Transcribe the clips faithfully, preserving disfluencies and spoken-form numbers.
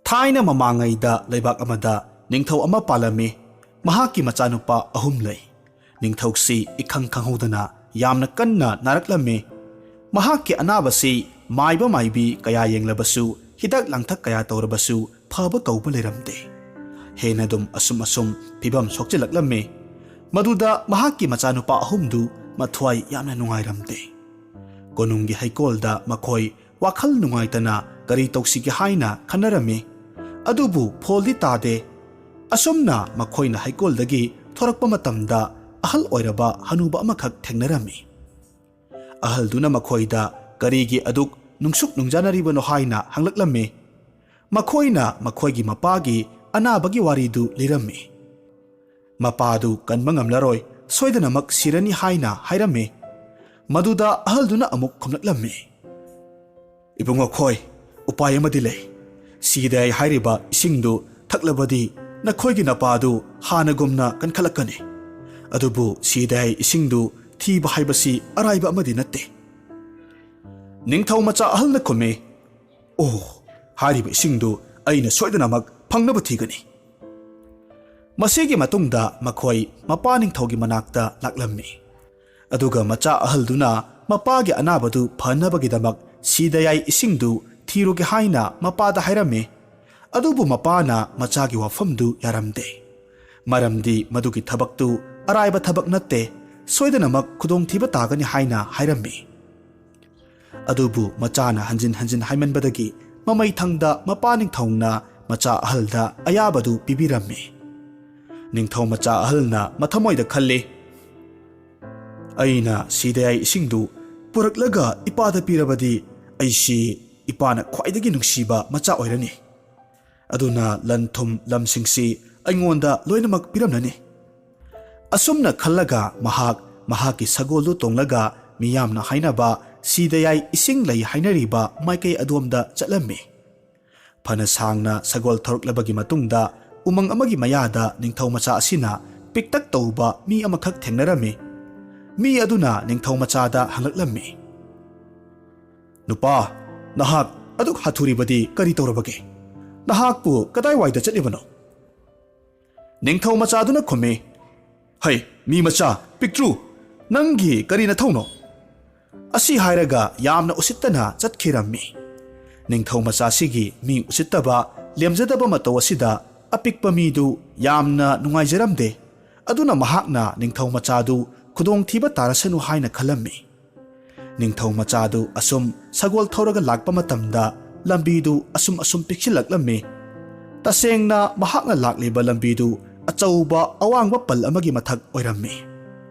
ꯊꯥꯏꯅ ꯃꯃꯥꯡꯉꯩꯗ ꯂꯩꯕꯥꯛ ꯑꯃꯗ ꯅꯤꯡꯊꯧ ꯑꯃ ꯄꯥꯜꯂꯝꯃꯤ꯫ ꯃꯍꯥꯛꯀꯤ ꯃꯆꯥꯅꯨꯄꯥ ꯑꯍꯨꯝ ꯂꯩ꯫ ꯅꯤꯡꯊꯧꯁꯤ ꯏꯈꯪ ꯈꯪꯍꯧꯗꯅ ꯌꯥꯝꯅ ꯀꯟꯅ ꯅꯥꯔꯛꯂꯝꯃꯤ꯫ ꯃꯍꯥꯛꯀꯤ ꯑꯅꯥꯕꯁꯤ ꯃꯥꯏꯕ ꯃꯥꯏꯕꯤ ꯀꯌꯥ ꯌꯦꯡꯂꯕꯁꯨ, ꯍꯤꯗꯥꯛ ꯂꯥꯡꯊꯛ ꯀꯌꯥ ꯇꯧꯔꯕꯁꯨ ꯐꯕ ꯀꯧꯕ ꯂꯩꯔꯝꯗꯦ꯫ ꯍꯦꯟꯅ ꯑꯗꯨꯝ ꯑꯁꯨꯝ ꯑꯁꯨꯝ ꯐꯤꯕꯝ ꯁꯣꯛꯆꯤꯜꯂꯛꯂꯝꯃꯤ꯫ ꯃꯗꯨꯗ ꯃꯍꯥꯛꯀꯤ ꯃꯆꯥꯅꯨꯄꯥ ꯑꯍꯨꯝꯗꯨ ꯃꯊ꯭ꯋꯥꯏ ꯌꯥꯝꯅ ꯅꯨꯡꯉꯥꯏꯔꯝꯗꯦ꯫ ꯀꯣꯅꯨꯡꯒꯤ ꯍꯩꯀꯣꯜꯗ ꯃꯈꯣꯏ ꯋꯥꯈꯜ ꯅꯨꯡꯉꯥꯏꯇꯅ ꯀꯔꯤ ꯇꯧꯁꯤꯒꯦ ꯍꯥꯏꯅ ꯈꯟꯅꯔꯝꯃꯤ꯫ ꯑꯗꯨꯕꯨ ꯐꯣꯜꯗꯤ ꯇꯥꯗꯦ꯫ ꯑꯁꯨꯝꯅ ꯃꯈꯣꯏꯅ ꯍꯩꯀꯣꯜꯗꯒꯤ ꯊꯣꯔꯛꯄ ꯃꯇꯝꯗ ꯑꯍꯜ ꯑꯣꯏꯔꯕ ꯍꯅꯨꯕ ꯑꯃꯈꯛ ꯊꯦꯡꯅꯔꯝꯃꯤ꯫ ꯑꯍꯜꯗꯨꯅ ꯃꯈꯣꯏꯗ ꯀꯔꯤꯒꯤ ꯑꯗꯨꯛ ꯅꯨꯡꯁꯨꯛ ꯅꯨꯡꯖꯥꯅꯔꯤꯕꯅꯣ ꯍꯥꯏꯅ ꯍꯪꯂꯛꯂꯝꯃꯤ꯫ ꯃꯈꯣꯏꯅ ꯃꯈꯣꯏꯒꯤ ꯃꯄꯥꯒꯤ ꯑꯅꯥꯕꯒꯤ ꯋꯥꯔꯤꯗꯨ ꯂꯤꯔꯝꯃꯤ꯫ ꯃꯄꯥꯗꯨ ꯀꯟꯕ ꯉꯝꯂꯔꯣꯏ, ꯁꯣꯏꯗꯅꯃꯛ ꯁꯤꯔꯅꯤ ꯍꯥꯏꯅ ꯍꯥꯏꯔꯝꯃꯤ꯫ ꯃꯗꯨꯗ ꯑꯍꯜꯗꯨꯅ ꯑꯃꯨꯛ ꯈꯨꯝꯂꯛꯂꯝꯃꯤ, "ꯏꯕꯨꯡꯉꯣ ꯈꯣꯏ, ꯎꯄꯥꯏ ꯑꯃꯗꯤ ꯂꯩ꯫ ꯁꯤꯗꯥꯌꯥꯏ ꯍꯥꯏꯔꯤꯕ ꯏꯁꯤꯡꯗꯨ ꯊꯛꯂꯕꯗꯤ ꯅꯈꯣꯏꯒꯤ ꯅꯄꯥꯗꯨ ꯍꯥꯟꯅꯒꯨꯝꯅ ꯀꯟꯈꯠꯂꯛꯀꯅꯤ꯫ ꯑꯗꯨꯕꯨ ꯁꯤꯗꯥꯌꯥꯏ ꯏꯁꯤꯡꯗꯨ ꯊꯤꯕ ꯍꯥꯏꯕꯁꯤ ꯑꯔꯥꯏꯕ ꯑꯃꯗꯤ ꯅꯠꯇꯦ꯫" ꯅꯤꯡꯊꯧ ꯃꯆꯥ ꯑꯍꯜꯅ ꯈꯨꯝꯃꯤ, "ꯑꯣ, ꯍꯥꯏꯔꯤꯕ ꯏꯁꯤꯡꯗꯨ ꯑꯩꯅ ꯁꯣꯏꯗꯅꯃꯛ ꯐꯪꯅꯕ ꯊꯤꯒꯅꯤ꯫" ꯃꯁꯤꯒꯤ ꯃꯇꯨꯡꯗ ꯃꯈꯣꯏ ꯃꯄꯥ ꯅꯤꯡꯊꯧꯒꯤ ꯃꯅꯥꯛꯇ ꯂꯥꯛꯂꯝꯃꯤ꯫ ꯑꯗꯨꯒ ꯃꯆꯥ ꯑꯍꯜꯗꯨꯅ ꯃꯄꯥꯒꯤ ꯑꯅꯥꯕꯗꯨ ꯐꯅꯕꯒꯤꯗꯃꯛ ꯁꯤꯗꯥꯌꯥꯏ ꯏꯁꯤꯡꯗꯨ ꯊꯤꯔꯨꯒꯦ ꯍꯥꯏꯅ ꯃꯄꯥꯗ ꯍꯥꯏꯔꯝꯃꯤ꯫ ꯑꯗꯨꯕꯨ ꯃꯄꯥꯅ ꯃꯆꯥꯒꯤ ꯋꯥꯐꯝꯗꯨ ꯌꯥꯔꯝꯗꯦ꯫ ꯃꯔꯝꯗꯤ ꯃꯗꯨꯒꯤ ꯊꯕꯛꯇꯨ ꯑꯔꯥꯏꯕ ꯊꯕꯛ ꯅꯠꯇꯦ, ꯁꯣꯏꯗꯅꯃꯛ ꯈꯨꯗꯣꯡꯊꯤꯕ ꯇꯥꯒꯅꯤ ꯍꯥꯏꯅ ꯍꯥꯏꯔꯝꯃꯤ꯫ ꯑꯗꯨꯕꯨ ꯃꯆꯥꯅ ꯍꯟꯖꯤꯟ ꯍꯟꯖꯤꯟ ꯍꯥꯏꯃꯟꯕꯗꯒꯤ ꯃꯃꯩ ꯊꯪꯗ ꯃꯄꯥ ꯅꯤꯡꯊꯧꯅ ꯃꯆꯥ ꯑꯍꯜꯗ ꯑꯌꯥꯕꯗꯨ ꯄꯤꯕꯤꯔꯝꯃꯤ꯫ ꯅꯤꯡꯊꯧ ꯃꯆꯥ ꯑꯍꯜꯅ ꯃꯊꯃꯣꯏꯗ ꯈꯜꯂꯤ, "ꯑꯩꯅ ꯁꯤꯗꯥꯌꯥꯏ ꯏꯁꯤꯡꯗꯨ ꯄꯨꯔꯛꯂꯒ ꯏꯄꯥꯗ ꯄꯤꯔꯕꯗꯤ ꯑꯩꯁꯤ ꯏꯄꯥꯅ ꯈ꯭ꯋꯥꯏꯗꯒꯤ ꯅꯨꯡꯁꯤꯕ ꯃꯆꯥ ꯑꯣꯏꯔꯅꯤ꯫ ꯑꯗꯨꯅ ꯂꯟ ꯊꯨꯝ ꯂꯝꯁꯤꯡꯁꯤ ꯑꯩꯉꯣꯟꯗ ꯂꯣꯏꯅꯃꯛ ꯄꯤꯔꯝꯂꯅꯤ꯫" ꯑꯁꯨꯝꯅ ꯈꯜꯂꯒ ꯃꯍꯥꯛ ꯃꯍꯥꯛꯀꯤ ꯁꯒꯣꯜꯗꯨ ꯇꯣꯡꯂꯒ ꯃꯤꯌꯥꯝꯅ ꯍꯥꯏꯅꯕ ꯁꯤꯗꯥꯌꯥꯏ ꯏꯁꯤꯡ ꯂꯩ ꯍꯥꯏꯅꯔꯤꯕ ꯃꯥꯏꯀꯩ ꯑꯗꯣꯝꯗ ꯆꯠꯂꯝꯃꯤ꯫ ꯐꯅ ꯁꯥꯡꯅ ꯁꯒꯣꯜ ꯊꯧꯔꯛꯂꯕꯒꯤ ꯃꯇꯨꯡꯗ ꯎꯃꯪ ꯑꯃꯒꯤ ꯃꯌꯥꯗ ꯅꯤꯡꯊꯧ ꯃꯆꯥ ꯑꯁꯤꯅ ꯄꯤꯛꯇꯛ ꯇꯧꯕ ꯃꯤ ꯑꯃꯈꯛ ꯊꯦꯡꯅꯔꯝꯃꯤ꯫ ꯃꯤ ꯑꯗꯨꯅ ꯅꯤꯡꯊꯧ ꯃꯆꯥꯗ ꯍꯪꯂꯛꯂꯝꯃꯤ, "ꯅꯨꯄꯥ, ꯅꯍꯥꯛ ꯑꯗꯨꯛ ꯍꯥꯊꯨꯔꯤꯕꯗꯤ ꯀꯔꯤ ꯇꯧꯔꯕꯒꯦ? "ꯅꯍꯥꯛꯄꯨ ꯀꯗꯥꯏꯋꯥꯏꯗ ꯆꯠꯂꯤꯕꯅꯣ?" ꯅꯤꯡꯊꯧ ꯃꯆꯥꯗꯨꯅ ꯈꯨꯝꯃꯤ, "ꯍꯩ, ꯃꯤ ꯃꯆꯥ, ꯄꯤꯛꯇ꯭ꯔꯨ, ꯅꯪꯒꯤ ꯀꯔꯤ ꯅꯊꯧꯅꯣ?" ꯑꯁꯤ ꯍꯥꯏꯔꯒ ꯌꯥꯝꯅ ꯎꯁꯤꯠꯇꯅ ꯆꯠꯈꯤꯔꯝꯃꯤ꯫ ꯅꯤꯡꯊꯧ ꯃꯆꯥꯁꯤꯒꯤ ꯃꯤ ꯎꯁꯤꯠꯇꯕ, ꯂꯦꯝꯖꯗꯕ ꯃꯇꯧ ꯑꯁꯤꯗ ꯑꯄꯤꯛꯄ ꯃꯤꯗꯨ ꯌꯥꯝꯅ ꯅꯨꯡꯉꯥꯏꯖꯔꯝꯗꯦ꯫ ꯑꯗꯨꯅ ꯃꯍꯥꯛꯅ ꯅꯤꯡꯊꯧ ꯃꯆꯥꯗꯨ ꯈꯨꯗꯣꯡꯊꯤꯕ ꯇꯥꯔꯁꯅꯨ ꯍꯥꯏꯅ ꯈꯜꯂꯝꯃꯤ꯫ ꯅꯤꯡꯊꯧ ꯃꯆꯥꯗꯨ ꯑꯁꯨꯝ ꯁꯒꯣꯜ ꯊꯧꯔꯒ ꯂꯥꯛꯄ ꯃꯇꯝꯗ ꯂꯝꯕꯤꯗꯨ ꯑꯁꯨꯝ ꯑꯁꯨꯝ ꯄꯤꯛꯁꯤꯜꯂꯛꯂꯝꯃꯤ꯫ ꯇꯁꯦꯡꯅ ꯃꯍꯥꯛꯅ ꯂꯥꯛꯂꯤꯕ ꯂꯝꯕꯤꯗꯨ ꯑꯆꯧꯕ ꯑꯋꯥꯡꯕ ꯄꯜ ꯑꯃꯒꯤ ꯃꯊꯛ ꯑꯣꯏꯔꯝꯃꯤ꯫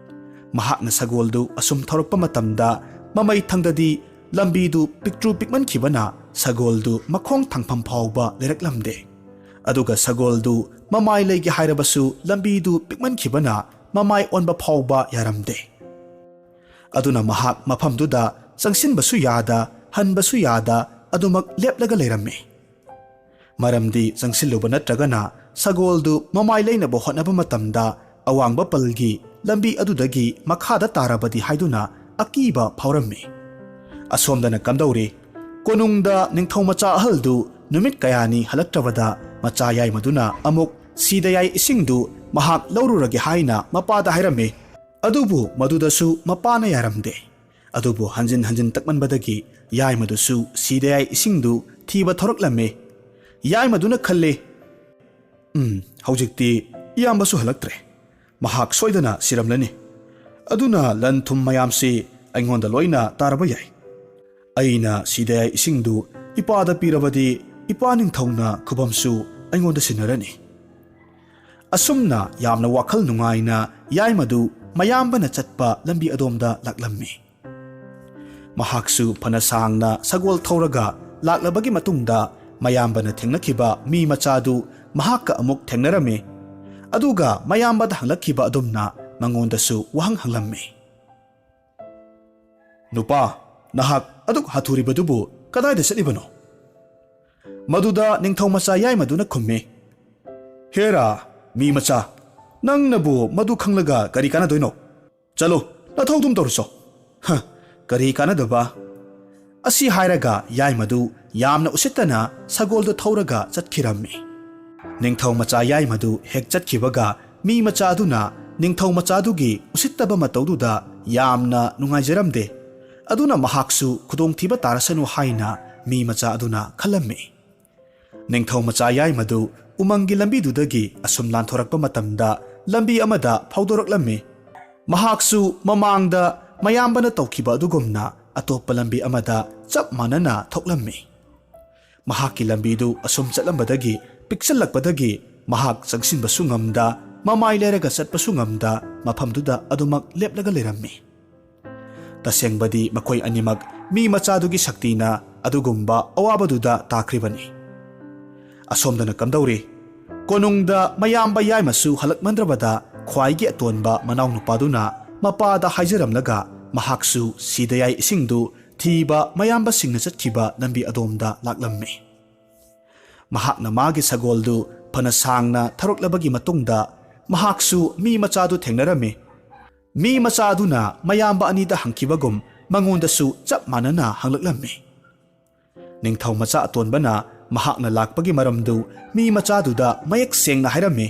ꯃꯍꯥꯛꯅ ꯁꯒꯣꯜꯗꯨ ꯑꯁꯨꯝ ꯊꯧꯔꯛꯄ ꯃꯇꯝꯗ ꯃꯃꯩ ꯊꯪꯗꯗꯤ ꯂꯝꯕꯤꯗꯨ ꯄꯤꯛꯇ꯭ꯔꯨ ꯄꯤꯛꯃꯟꯈꯤꯕꯅ ꯁꯒꯣꯜꯗꯨ ꯃꯈꯣꯡ ꯊꯥꯡꯐꯝ ꯐꯥꯎꯕ ꯂꯩꯔꯛꯂꯝꯗꯦ꯫ ꯑꯗꯨꯒ ꯁꯒꯣꯜꯗꯨ ꯃꯃꯥꯏ ꯂꯩꯒꯦ ꯍꯥꯏꯔꯕꯁꯨ ꯂꯝꯕꯤꯗꯨ ꯄꯤꯛꯃꯟꯈꯤꯕꯅ ꯃꯃꯥꯏ ꯑꯣꯟꯕ ꯐꯥꯎꯕ ꯌꯥꯔꯝꯗꯦ꯫ ꯑꯗꯨꯅ ꯃꯍꯥꯛ ꯃꯐꯝꯗꯨꯗ ꯆꯪꯁꯤꯟꯕꯁꯨ ꯌꯥꯗ, ꯍꯟꯕꯁꯨ ꯌꯥꯗ ꯑꯗꯨꯃꯛ ꯂꯦꯞꯂꯒ ꯂꯩꯔꯝꯃꯤ꯫ ꯃꯔꯝꯗꯤ ꯆꯪꯁꯤꯜꯂꯨꯕ ꯅꯠꯇ꯭ꯔꯒꯅ ꯁꯒꯣꯜꯗꯨ ꯃꯃꯥꯏ ꯂꯩꯅꯕ ꯍꯣꯠꯅꯕ ꯃꯇꯝꯗ ꯑꯋꯥꯡꯕ ꯄꯜꯒꯤ ꯂꯝꯕꯤ ꯑꯗꯨꯗꯒꯤ ꯃꯈꯥꯗ ꯇꯥꯔꯕꯗꯤ ꯍꯥꯏꯗꯨꯅ ꯑꯀꯤꯕ ꯐꯥꯎꯔꯝꯃꯤ꯫ ꯑꯁꯣꯝꯗꯅ ꯀꯝꯗꯧꯔꯤ? ꯀꯣꯅꯨꯡꯗ ꯅꯤꯡꯊꯧ ꯃꯆꯥ ꯑꯍꯜꯗꯨ ꯅꯨꯃꯤꯠ ꯀꯌꯥꯅꯤ ꯍꯜꯂꯛꯇ꯭ꯔꯕꯗ ꯃꯆꯥ ꯌꯥꯏꯃꯗꯨꯅ ꯑꯃꯨꯛ ꯁꯤꯗꯌꯥꯏ ꯏꯁꯤꯡꯗꯨ ꯃꯍꯥꯛ ꯂꯧꯔꯨꯔꯒꯦ ꯍꯥꯏꯅ ꯃꯄꯥꯗ ꯍꯥꯏꯔꯝꯃꯤ꯫ ꯑꯗꯨꯕꯨ ꯃꯗꯨꯗꯁꯨ ꯃꯄꯥꯅ ꯌꯥꯔꯝꯗꯦ꯫ ꯑꯗꯨꯕꯨ ꯍꯟꯖꯤꯟ ꯍꯟꯖꯤꯟ ꯇꯛꯃꯟꯕꯗꯒꯤ ꯌꯥꯏꯃꯗꯨꯁꯨ ꯁꯤꯗꯌꯥꯏ ꯏꯁꯤꯡꯗꯨ ꯊꯤꯕ ꯊꯧꯔꯛꯂꯝꯃꯤ꯫ ꯌꯥꯏꯃꯗꯨꯅ ꯈꯜꯂꯤ, "ꯎꯝ, ꯍꯧꯖꯤꯛꯇꯤ ꯏꯌꯥꯝꯕꯁꯨ ꯍꯜꯂꯛꯇ꯭ꯔꯦ꯫ ꯃꯍꯥꯛ ꯁꯣꯏꯗꯅ ꯁꯤꯔꯝꯂꯅꯤ꯫ ꯑꯗꯨꯅ ꯂꯟ ꯊꯨꯝ ꯃꯌꯥꯝꯁꯤ ꯑꯩꯉꯣꯟꯗ ꯂꯣꯏꯅ ꯇꯥꯔꯕ ꯌꯥꯏ꯫ ꯑꯩꯅ ꯁꯤꯗꯌꯥꯏ ꯏꯁꯤꯡꯗꯨ ꯏꯄꯥꯗ ꯄꯤꯔꯕꯗꯤ ꯏꯄꯥ ꯅꯤꯡꯊꯧꯅ ꯈꯨꯕꯝꯁꯨ ꯑꯩꯉꯣꯟꯗ ꯁꯤꯟꯅꯔꯅꯤ꯫" ꯑꯁꯨꯝꯅ ꯌꯥꯝꯅ ꯋꯥꯈꯜ ꯅꯨꯡꯉꯥꯏꯅ ꯌꯥꯏꯃꯗꯨ ꯃꯌꯥꯝꯕꯅ ꯆꯠꯄ ꯂꯝꯕꯤ ꯑꯗꯣꯝꯗ ꯂꯥꯛꯂꯝꯃꯤ꯫ ꯃꯍꯥꯛꯁꯨ ꯐꯅ ꯁꯥꯡꯅ ꯁꯒꯣꯜ ꯊꯧꯔꯒ ꯂꯥꯛꯂꯕꯒꯤ ꯃꯇꯨꯡꯗ ꯃꯌꯥꯝꯕꯅ ꯊꯦꯡꯅꯈꯤꯕ ꯃꯤ ꯃꯆꯥꯗꯨ ꯃꯍꯥꯛꯀ ꯑꯃꯨꯛ ꯊꯦꯡꯅꯔꯝꯃꯤ꯫ ꯑꯗꯨꯒ ꯃꯌꯥꯝꯕꯗ ꯍꯪꯂꯛꯈꯤꯕ ꯑꯗꯨꯝꯅ ꯃꯉꯣꯟꯗꯁꯨ ꯋꯥꯍꯪ ꯍꯪꯂꯝꯃꯤ꯫ "ꯅꯨꯄꯥ, ꯅꯍꯥꯛ ꯑꯗꯨꯛ ꯍꯥꯊꯨꯔꯤꯕꯗꯨꯕꯨ ꯀꯗꯥꯏꯗ ꯆꯠꯂꯤꯕꯅꯣ?" ꯃꯗꯨꯗ ꯅꯤꯡꯊꯧ ꯃꯆꯥ ꯌꯥꯏꯃꯗꯨꯅ ꯈꯨꯝꯃꯤ, "ꯍꯦꯔꯥ, ꯃꯤ ꯃꯆꯥ, ꯅꯪꯅꯕꯨ ꯃꯗꯨ ꯈꯪꯂꯒ ꯀꯔꯤ ꯀꯥꯟꯅꯗꯣꯏꯅꯣ? ꯆꯠꯂꯣ, ꯅꯊꯧꯗꯨꯝ ꯇꯧꯔꯨꯆꯣ꯫ ꯍ, ꯀꯔꯤ ꯀꯥꯟꯅꯗꯕ?" ꯑꯁꯤ ꯍꯥꯏꯔꯒ ꯌꯥꯏꯃꯗꯨ ꯌꯥꯝꯅ ꯎꯁꯤꯠꯇꯅ ꯁꯒꯣꯜꯗꯨ ꯊꯧꯔꯒ ꯆꯠꯈꯤꯔꯝꯃꯤ꯫ ꯅꯤꯡꯊꯧ ꯃꯆꯥ ꯌꯥꯏꯃꯗꯨ ꯍꯦꯛ ꯆꯠꯈꯤꯕꯒ ꯃꯤ ꯃꯆꯥ ꯑꯗꯨꯅ ꯅꯤꯡꯊꯧ ꯃꯆꯥꯗꯨꯒꯤ ꯎꯁꯤꯠꯇꯕ ꯃꯇꯧꯗꯨꯗ ꯌꯥꯝꯅ ꯅꯨꯡꯉꯥꯏꯖꯔꯝꯗꯦ꯫ ꯑꯗꯨꯅ ꯃꯍꯥꯛꯁꯨ ꯈꯨꯗꯣꯡꯊꯤꯕ ꯇꯥꯔꯁꯅꯨ ꯍꯥꯏꯅ ꯃꯤ ꯃꯆꯥ ꯑꯗꯨꯅ ꯈꯜꯂꯝꯃꯤ꯫ ꯅꯤꯡꯊꯧ ꯃꯆꯥ ꯌꯥꯏꯃꯗꯨ ꯎꯃꯪꯒꯤ ꯂꯝꯕꯤꯗꯨꯗꯒꯤ ꯑꯁꯨꯝ ꯂꯥꯟꯊꯣꯔꯛꯄ ꯃꯇꯝꯗ ꯂꯝꯕꯤ ꯑꯃꯗ ꯐꯥꯎꯗꯣꯔꯛꯂꯝꯃꯤ꯫ ꯃꯍꯥꯛꯁꯨ ꯃꯃꯥꯡꯗ ꯃꯌꯥꯝꯕꯅ ꯇꯧꯈꯤꯕ ꯑꯗꯨꯒꯨꯝꯅ ꯑꯇꯣꯞꯄ ꯂꯝꯕꯤ ꯑꯃꯗ ꯆꯞ ꯃꯥꯟꯅꯅ ꯊꯣꯛꯂꯝꯃꯤ꯫ ꯃꯍꯥꯛꯀꯤ ꯂꯝꯕꯤꯗꯨ ꯑꯁꯨꯝ ꯆꯠꯂꯝꯕꯗꯒꯤ ꯄꯤꯛꯁꯜꯂꯛꯄꯗꯒꯤ ꯃꯍꯥꯛ ꯆꯪꯁꯤꯟꯕꯁꯨ ꯉꯝꯗ, ꯃꯃꯥꯏ ꯂꯩꯔꯒ ꯆꯠꯄꯁꯨ ꯉꯝꯗ, ꯃꯐꯝꯗꯨꯗ ꯑꯗꯨꯃꯛ ꯂꯦꯞꯂꯒ ꯂꯩꯔꯝꯃꯤ꯫ ꯇꯁꯦꯡꯕꯗꯤ ꯃꯈꯣꯏ ꯑꯅꯤꯃꯛ ꯃꯤ ꯃꯆꯥꯗꯨꯒꯤ ꯁꯛꯇꯤꯅ ꯑꯗꯨꯒꯨꯝꯕ ꯑꯋꯥꯕꯗꯨꯗ ꯇꯥꯈ꯭ꯔꯤꯕꯅꯤ꯫ ꯑꯁꯣꯝꯗꯅ ꯀꯝꯗꯧꯔꯤ? ꯀꯣꯅꯨꯡꯗ ꯃꯌꯥꯝꯕ ꯌꯥꯏꯃꯁꯨ ꯍꯜꯂꯛꯃꯟꯗ꯭ꯔꯕꯗ ꯈ꯭ꯋꯥꯏꯒꯤ ꯑꯇꯣꯟꯕ ꯃꯅꯥꯎꯅꯨꯄꯥꯗꯨꯅ ꯃꯄꯥꯗ ꯍꯥꯏꯖꯔꯝꯂꯒ ꯃꯍꯥꯛꯁꯨ ꯁꯤꯗꯌꯥꯏ ꯏꯁꯤꯡꯗꯨ ꯊꯤꯕ ꯃꯌꯥꯝꯕꯁꯤꯡꯅ ꯆꯠꯈꯤꯕ ꯂꯝꯕꯤ ꯑꯗꯣꯝꯗ ꯂꯥꯛꯂꯝꯃꯤ꯫ ꯃꯍꯥꯛꯅ ꯃꯥꯒꯤ ꯁꯒꯣꯜꯗꯨ ꯐꯅ ꯁꯥꯡꯅ ꯊꯧꯔꯛꯂꯕꯒꯤ ꯃꯇꯨꯡꯗ ꯃꯍꯥꯛꯁꯨ ꯃꯤ ꯃꯆꯥꯗꯨ ꯊꯦꯡꯅꯔꯝꯃꯤ꯫ ꯃꯤ ꯃꯆꯥꯗꯨꯅ ꯃꯌꯥꯝꯕ ꯑꯅꯤꯗ ꯍꯪꯈꯤꯕꯒꯨꯝ ꯃꯉꯣꯟꯗꯁꯨ ꯆꯞ ꯃꯥꯟꯅꯅ ꯍꯪꯂꯛꯂꯝꯃꯤ꯫ ꯅꯤꯡꯊꯧ ꯃꯆꯥ ꯑꯇꯣꯟꯕꯅ ꯃꯍꯥꯛꯅ ꯂꯥꯛꯄꯒꯤ ꯃꯔꯝꯗꯨ ꯃꯤ ꯃꯆꯥꯗꯨꯗ ꯃꯌꯦꯛ ꯁꯦꯡꯅ ꯍꯥꯏꯔꯝꯃꯤ꯫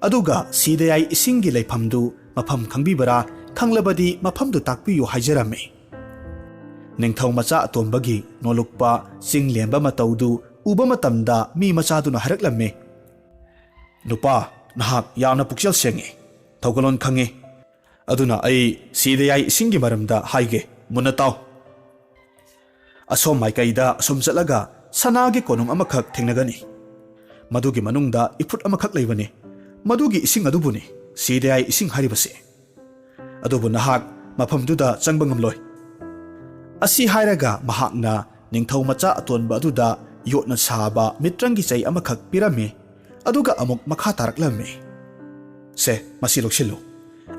ꯑꯗꯨꯒ ꯁꯤꯗꯌꯥꯏ ꯏꯁꯤꯡꯒꯤ ꯂꯩꯐꯝꯗꯨ ꯃꯐꯝ ꯈꯪꯕꯤꯕꯔꯥ? ꯈꯪꯂꯕꯗꯤ ꯃꯐꯝꯗꯨ ꯇꯥꯛꯄꯤꯌꯨ ꯍꯥꯏꯖꯔꯝꯃꯤ꯫ ꯅꯤꯡꯊꯧ ꯃꯆꯥ ꯑꯇꯣꯟꯕꯒꯤ ꯅꯣꯂꯨꯛꯄ ꯆꯤꯡ ꯂꯦꯝꯕ ꯃꯇꯧꯗꯨ ꯎꯕ ꯃꯇꯝꯗ ꯃꯤ ꯃꯆꯥꯗꯨꯅ ꯍꯥꯏꯔꯛꯂꯝꯃꯤ, "ꯅꯨꯄꯥ, ꯅꯍꯥꯛ ꯌꯥꯝꯅ ꯄꯨꯛꯆꯦꯜ ꯁꯦꯡꯉꯤ, ꯊꯧꯒꯜꯂꯣꯟ ꯈꯪꯉꯤ꯫ ꯑꯗꯨꯅ ꯑꯩ ꯁꯤꯗꯌꯥꯏ ꯏꯁꯤꯡꯒꯤ ꯃꯔꯝꯗ ꯍꯥꯏꯒꯦ, ꯃꯨꯟꯅ ꯇꯥꯎ꯫ ꯑꯁꯣꯝ ꯃꯥꯏꯀꯩꯗ ꯑꯁꯨꯝ ꯆꯠꯂꯒ ꯁꯅꯥꯒꯤ ꯀꯣꯅꯨꯡ ꯑꯃꯈꯛ ꯊꯦꯡꯅꯒꯅꯤ꯫ ꯃꯗꯨꯒꯤ ꯃꯅꯨꯡꯗ ꯏꯐꯨꯠ ꯑꯃꯈꯛ ꯂꯩꯕꯅꯤ꯫ ꯃꯗꯨꯒꯤ ꯏꯁꯤꯡ ꯑꯗꯨꯕꯨꯅꯤ ꯁꯤꯗꯌꯥꯏ ꯏꯁꯤꯡ ꯍꯥꯏꯔꯤꯕꯁꯤ꯫ ꯑꯗꯨꯕꯨ ꯅꯍꯥꯛ ꯃꯐꯝꯗꯨꯗ ꯆꯪꯕ ꯉꯝꯂꯣꯏ꯫" ꯑꯁꯤ ꯍꯥꯏꯔꯒ ꯃꯍꯥꯛꯅ ꯅꯤꯡꯊꯧ ꯃꯆꯥ ꯑꯇꯣꯟꯕ ꯑꯗꯨꯗ ꯌꯣꯠꯅ ꯁꯥꯕ ꯃꯤꯇ꯭ꯔꯪꯒꯤ ꯆꯩ ꯑꯃꯈꯛ ꯄꯤꯔꯝꯃꯤ꯫ ꯑꯗꯨꯒ ꯑꯃꯨꯛ ꯃꯈꯥ ꯇꯥꯔꯛꯂꯝꯃꯤ, "ꯁꯦ, ꯃꯁꯤ ꯂꯧꯁꯤꯜꯂꯨ꯫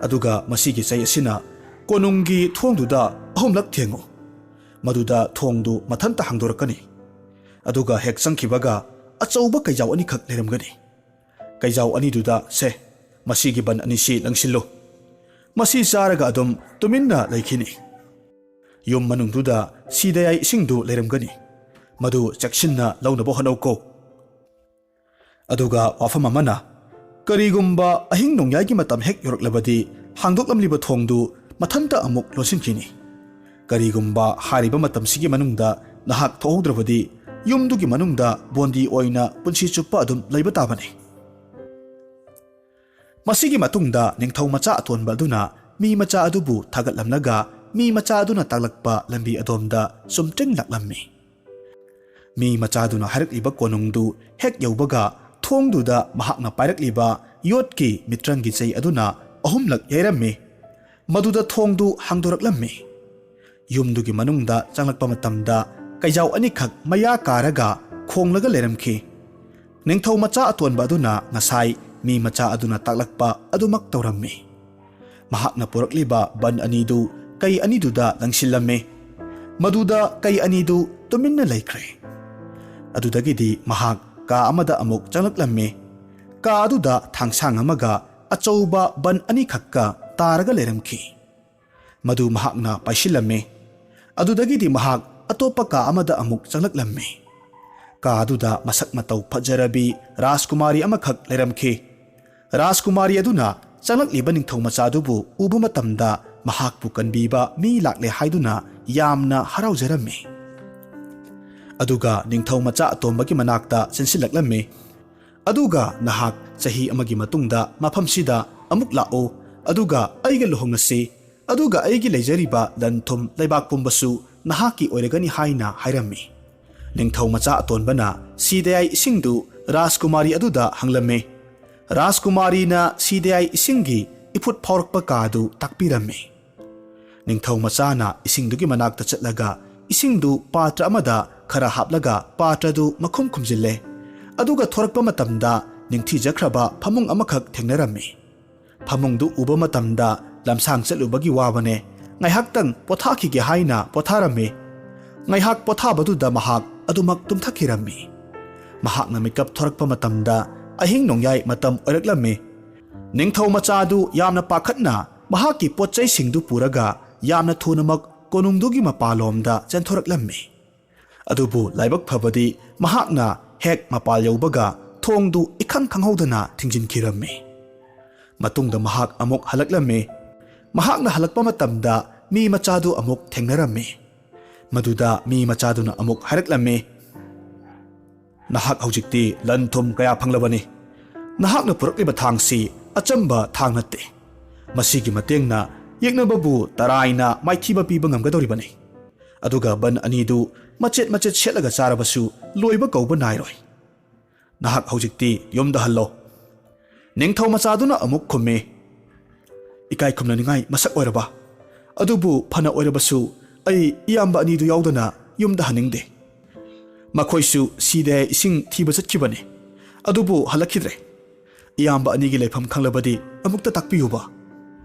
ꯑꯗꯨꯒ ꯃꯁꯤꯒꯤ ꯆꯩ ꯑꯁꯤꯅ ꯀꯣꯅꯨꯡꯒꯤ ꯊꯣꯡꯗꯨꯗ ꯑꯍꯨꯝꯂꯛ ꯊꯦꯡꯉꯨ꯫ ꯃꯗꯨꯗ ꯊꯣꯡꯗꯨ ꯃꯊꯟꯇ ꯍꯥꯡꯗꯣꯔꯛꯀꯅꯤ꯫ ꯑꯗꯨꯒ ꯍꯦꯛ ꯆꯪꯈꯤꯕꯒ ꯑꯆꯧꯕ ꯀꯩꯖꯥꯎ ꯑꯅꯤꯈꯛ ꯂꯩꯔꯝꯒꯅꯤ꯫ ꯀꯩꯖꯥꯎ ꯑꯅꯤꯗꯨꯗ, ꯁꯦ, ꯃꯁꯤꯒꯤ ꯕꯟ ꯑꯅꯤꯁꯤ ꯂꯪꯁꯤꯜꯂꯨ꯫ ꯃꯁꯤ ꯆꯥꯔꯒ ꯑꯗꯨꯝ ꯇꯨꯃꯤꯟꯅ ꯂꯩꯈꯤꯅꯤ꯫ ꯌꯨꯝ ꯃꯅꯨꯡꯗꯨꯗ ꯁꯤꯗꯌꯥꯏ ꯏꯁꯤꯡꯗꯨ ꯂꯩꯔꯝꯒꯅꯤ꯫ ꯃꯗꯨ ꯆꯦꯛꯁꯤꯟꯅ ꯂꯧꯅꯕ ꯍꯣꯠꯅꯧꯀꯣ꯫ ꯑꯗꯨꯒ ꯋꯥꯐꯝ ꯑꯃꯅ, ꯀꯔꯤꯒꯨꯝꯕ ꯑꯍꯤꯡ ꯅꯣꯡꯌꯥꯏꯒꯤ ꯃꯇꯝ ꯍꯦꯛ ꯌꯧꯔꯛꯂꯕꯗꯤ, ꯍꯥꯡꯗꯣꯛꯂꯝꯂꯤꯕ ꯊꯣꯡꯗꯨ ꯃꯊꯟꯇ ꯑꯃꯨꯛ ꯂꯣꯟꯁꯤꯟꯈꯤꯅꯤ꯫ ꯀꯔꯤꯒꯨꯝꯕ ꯍꯥꯏꯔꯤꯕ ꯃꯇꯝꯁꯤꯒꯤ ꯃꯅꯨꯡꯗ ꯅꯍꯥꯛ ꯊꯣꯛꯍꯧꯗ꯭ꯔꯕꯗꯤ, ꯌꯨꯝꯗꯨꯒꯤ ꯃꯅꯨꯡꯗ ꯕꯣꯟꯗꯤ ꯑꯣꯏꯅ ꯄꯨꯟꯁꯤ ꯆꯨꯞꯄ ꯑꯗꯨꯝ ꯂꯩꯕ ꯇꯥꯕꯅꯤ꯫ ꯃꯁꯤꯒꯤ ꯃꯇꯨꯡꯗ ꯅꯤꯡꯊꯧ ꯃꯆꯥ ꯑꯇꯣꯟꯕ ꯑꯗꯨꯅ ꯃꯤ ꯃꯆꯥ ꯑꯗꯨꯕꯨ ꯊꯥꯒꯠꯂꯝꯂꯒ, ꯃꯤ ꯃꯆꯥ ꯑꯗꯨꯅ ꯇꯥꯛꯂꯛꯄ ꯂꯝꯕꯤ ꯑꯗꯣꯝꯗ ꯆꯨꯝꯇ꯭ꯔꯤꯡ ꯂꯥꯛꯂꯝꯃꯤ꯫ ꯃꯤ ꯃꯆꯥꯗꯨꯅ ꯍꯥꯏꯔꯛꯂꯤꯕ ꯀꯣꯅꯨꯡꯗꯨ ꯍꯦꯛ ꯌꯧꯕꯒ, ꯊꯣꯡꯗꯨꯗ ꯃꯍꯥꯛꯅ ꯄꯥꯏꯔꯛꯂꯤꯕ ꯌꯣꯠꯀꯤ ꯃꯤꯇ꯭ꯔꯪꯒꯤ ꯆꯩ ꯑꯗꯨꯅ ꯑꯍꯨꯝꯂꯛ ꯌꯩꯔꯝꯃꯤ꯫ ꯃꯗꯨꯗ ꯊꯣꯡꯗꯨ ꯍꯥꯡꯗꯣꯔꯛꯂꯝꯃꯤ꯫ ꯌꯨꯝꯗꯨꯒꯤ ꯃꯅꯨꯡꯗ ꯆꯪꯂꯛꯄ ꯃꯇꯝꯗ, ꯀꯩꯖꯥꯎ ꯑꯅꯤꯈꯛ ꯃꯌꯥ ꯀꯥꯔꯒ ꯈꯣꯡꯂꯒ ꯂꯩꯔꯝꯈꯤ꯫ ꯅꯤꯡꯊꯧ ꯃꯆꯥ ꯑꯇꯣꯟꯕ ꯑꯗꯨꯅ ꯉꯁꯥꯏ ꯃꯤ ꯃꯆꯥ ꯑꯗꯨꯅ ꯇꯥꯛꯂꯛꯄ ꯑꯗꯨꯃꯛ ꯇꯧꯔꯝꯃꯤ꯫ ꯃꯍꯥꯛꯅ ꯄꯨꯔꯛꯂꯤꯕ ꯕꯟ ꯑꯅꯤꯗꯨ ꯀꯩ ꯑꯅꯤꯗꯨꯗ ꯂꯪꯁꯤꯜꯂꯝꯃꯤ꯫ ꯃꯗꯨꯗ ꯀꯩ ꯑꯅꯤꯗꯨ ꯇꯨꯃꯤꯟꯅ ꯂꯩꯈ꯭ꯔꯦ꯫ ꯑꯗꯨꯗꯒꯤꯗꯤ ꯃꯍꯥꯛ ꯀꯥ ꯑꯃꯗ ꯑꯃꯨꯛ ꯆꯪꯂꯛꯂꯝꯃꯤ꯫ ꯀꯥ ꯑꯗꯨꯗ ꯊꯥꯡꯁꯥꯡ ꯑꯃꯒ ꯑꯆꯧꯕ ꯕꯟ ꯑꯅꯤꯈꯛꯀ ꯇꯥꯔꯒ ꯂꯩꯔꯝꯈꯤ꯫ ꯃꯗꯨ ꯃꯍꯥꯛꯅ ꯄꯥꯏꯁꯤꯜꯂꯝꯃꯤ꯫ ꯑꯗꯨꯗꯒꯤꯗꯤ ꯃꯍꯥꯛ ꯑꯇꯣꯞꯄ ꯀꯥ ꯑꯃꯗ ꯑꯃꯨꯛ ꯆꯪꯂꯛꯂꯝꯃꯤ꯫ ꯀꯥ ꯑꯗꯨꯗ ꯃꯁꯛ ꯃꯇꯧ ꯐꯖꯔꯕꯤ ꯔꯥꯖꯀꯨꯃꯥꯔꯤ ꯑꯃꯈꯛ ꯂꯩꯔꯝꯈꯤ꯫ ꯔꯥꯖꯀꯨꯃꯥꯔꯤ ꯑꯗꯨꯅ ꯆꯪꯂꯛꯂꯤꯕ ꯅꯤꯡꯊꯧ ꯃꯆꯥꯗꯨꯕꯨ ꯎꯕ ꯃꯇꯝꯗ, ꯃꯍꯥꯛꯄꯨ ꯀꯟꯕꯤꯕ ꯃꯤ ꯂꯥꯛꯂꯦ ꯍꯥꯏꯗꯨꯅ ꯌꯥꯝꯅ ꯍꯔꯥꯎꯖꯔꯝꯃꯤ꯫ ꯑꯗꯨꯒ ꯅꯤꯡꯊꯧ ꯃꯆꯥ ꯑꯇꯣꯝꯕꯒꯤ ꯃꯅꯥꯛꯇ ꯆꯦꯟꯁꯤꯜꯂꯛꯂꯝꯃꯤ꯫ ꯑꯗꯨꯒ ꯅꯍꯥꯛ ꯆꯍꯤ ꯑꯃꯒꯤ ꯃꯇꯨꯡꯗ ꯃꯐꯝꯁꯤꯗ ꯑꯃꯨꯛ ꯂꯥꯛꯎ, ꯑꯗꯨꯒ ꯑꯩꯒ ꯂꯨꯍꯣꯡꯉꯁꯤ, ꯑꯗꯨꯒ ꯑꯩꯒꯤ ꯂꯩꯖꯔꯤꯕ ꯂꯟ ꯊꯨꯝ ꯂꯩꯕꯥꯛ ꯄꯨꯝꯕꯁꯨ ꯅꯍꯥꯛꯀꯤ ꯑꯣꯏꯔꯒꯅꯤ ꯍꯥꯏꯅ ꯍꯥꯏꯔꯝꯃꯤ꯫ ꯅꯤꯡꯊꯧ ꯃꯆꯥ ꯑꯇꯣꯟꯕꯅ ꯁꯤꯗꯌꯥꯏ ꯏꯁꯤꯡꯗꯨ ꯔꯥꯖꯀꯨꯃꯥꯔꯤ ꯑꯗꯨꯗ ꯍꯪꯂꯝꯃꯤ꯫ ꯔꯥꯖꯀꯨꯃꯥꯔꯤꯅ ꯁꯤꯗꯌꯥꯏ ꯏꯁꯤꯡꯒꯤ ꯏꯐꯨꯠ ꯐꯥꯎꯔꯛꯄ ꯀꯥꯗꯨ ꯇꯥꯛꯄꯤꯔꯝꯃꯤ꯫ ꯅꯤꯡꯊꯧ ꯃꯆꯥꯅ ꯏꯁꯤꯡꯗꯨꯒꯤ ꯃꯅꯥꯛꯇ ꯆꯠꯂꯒ, ꯏꯁꯤꯡꯗꯨ ꯄꯥꯇ꯭ꯔ ꯑꯃꯗ ꯈꯔ ꯍꯥꯞꯂꯒ ꯄꯥꯇ꯭ꯔꯗꯨ ꯃꯈꯨꯝ ꯈꯨꯝꯖꯤꯜꯂꯦ꯫ ꯑꯗꯨꯒ ꯊꯣꯔꯛꯄ ꯃꯇꯝꯗ, ꯅꯤꯡꯊꯤꯖꯈ꯭ꯔꯕ ꯐꯃꯨꯡ ꯑꯃꯈꯛ ꯊꯦꯡꯅꯔꯝꯃꯤ꯫ ꯐꯃꯨꯡꯗꯨ ꯎꯕ ꯃꯇꯝꯗ, ꯂꯝꯁꯥꯡ ꯆꯠꯂꯨꯕꯒꯤ ꯋꯥꯕꯅꯦ, ꯉꯥꯏꯍꯥꯛꯇꯪ ꯄꯣꯊꯥꯈꯤꯒꯦ ꯍꯥꯏꯅ ꯄꯣꯊꯥꯔꯝꯃꯤ꯫ ꯉꯥꯏꯍꯥꯛ ꯄꯣꯊꯥꯕꯗꯨꯗ ꯃꯍꯥꯛ ꯑꯗꯨꯃꯛ ꯇꯨꯝꯊꯈꯤꯔꯝꯃꯤ꯫ ꯃꯍꯥꯛꯅ ꯃꯤꯀꯞ ꯊꯣꯔꯛꯄ ꯃꯇꯝꯗ, ꯑꯍꯤꯡ ꯅꯣꯡꯌꯥꯏ ꯃꯇꯝ ꯑꯣꯏꯔꯛꯂꯝꯃꯤ꯫ ꯅꯤꯡꯊꯧ ꯃꯆꯥꯗꯨ ꯌꯥꯝꯅ ꯄꯥꯈꯠꯅ ꯃꯍꯥꯛꯀꯤ ꯄꯣꯠ ꯆꯩꯁꯤꯡꯗꯨ ꯄꯨꯔꯒ ꯌꯥꯝꯅ ꯊꯨꯅꯃꯛ ꯀꯣꯅꯨꯡꯗꯨꯒꯤ ꯃꯄꯥꯂꯣꯝꯗ ꯆꯦꯟꯊꯣꯔꯛꯂꯝꯃꯤ꯫ ꯑꯗꯨꯕꯨ ꯂꯥꯏꯕꯛ ꯐꯕꯗꯤ ꯃꯍꯥꯛꯅ ꯍꯦꯛ ꯃꯄꯥꯜ ꯌꯧꯕꯒ ꯊꯣꯡꯗꯨ ꯏꯈꯪ ꯈꯪꯍꯧꯗꯅ ꯊꯤꯡꯖꯤꯟꯈꯤꯔꯝꯃꯤ꯫ ꯃꯇꯨꯡꯗ ꯃꯍꯥꯛ ꯑꯃꯨꯛ ꯍꯜꯂꯛꯂꯝꯃꯤ꯫ ꯃꯍꯥꯛꯅ ꯍꯜꯂꯛꯄ ꯃꯇꯝꯗ ꯃꯤ ꯃꯆꯥꯗꯨ ꯑꯃꯨꯛ ꯊꯦꯡꯅꯔꯝꯃꯤ꯫ ꯃꯗꯨꯗ ꯃꯤ ꯃꯆꯥꯗꯨꯅ ꯑꯃꯨꯛ ꯍꯥꯏꯔꯛꯂꯝꯃꯤ, "ꯅꯍꯥꯛ ꯍꯧꯖꯤꯛꯇꯤ ꯂꯟ ꯊꯨꯝ ꯀꯌꯥ ꯐꯪꯂꯕꯅꯤ꯫ ꯅꯍꯥꯛꯅ ꯄꯨꯔꯛꯂꯤꯕ ꯊꯥꯡꯁꯤ ꯑꯆꯝꯕ ꯊꯥꯡ ꯅꯠꯇꯦ꯫ ꯃꯁꯤꯒꯤ ꯃꯇꯦꯡꯅ ꯌꯦꯛꯅꯕꯕꯨ ꯇꯔꯥꯏꯅ ꯃꯥꯏꯊꯤꯕ ꯄꯤꯕ ꯉꯝꯒꯗꯧꯔꯤꯕꯅꯤ꯫ ꯑꯗꯨꯒ ꯕꯟ ꯑꯅꯤꯗꯨ ꯃꯆꯦꯠ ꯃꯆꯦꯠ ꯁꯦꯠꯂꯒ ꯆꯥꯔꯕꯁꯨ ꯂꯣꯏꯕ ꯀꯧꯕ ꯅꯥꯏꯔꯣꯏ꯫ ꯅꯍꯥꯛ ꯍꯧꯖꯤꯛꯇꯤ ꯌꯨꯝꯗ ꯍꯜꯂꯣ꯫" ꯅꯤꯡꯊꯧ ꯃꯆꯥꯗꯨꯅ ꯑꯃꯨꯛ ꯈꯨꯝꯃꯤ, "ꯏꯀꯥꯏ ꯈꯨꯝꯅꯅꯤꯡꯉꯥꯏ ꯃꯁꯛ ꯑꯣꯏꯔꯕ, ꯑꯗꯨꯕꯨ ꯐꯅ ꯑꯣꯏꯔꯕꯁꯨ ꯑꯩ ꯏꯌꯥꯝꯕ ꯑꯅꯤꯗꯨ ꯌꯥꯎꯗꯅ ꯌꯨꯝꯗ ꯍꯟꯅꯤꯡꯗꯦ꯫ ꯃꯈꯣꯏꯁꯨ ꯁꯤꯗ ꯏꯁꯤꯡ ꯊꯤꯕ ꯆꯠꯈꯤꯕꯅꯤ, ꯑꯗꯨꯕꯨ ꯍꯜꯂꯛꯈꯤꯗ꯭ꯔꯦ꯫ ꯏꯌꯥꯝꯕ ꯑꯅꯤꯒꯤ ꯂꯩꯐꯝ ꯈꯪꯂꯕꯗꯤ ꯑꯃꯨꯛꯇ ꯇꯥꯛꯄꯤꯌꯨꯕ꯫"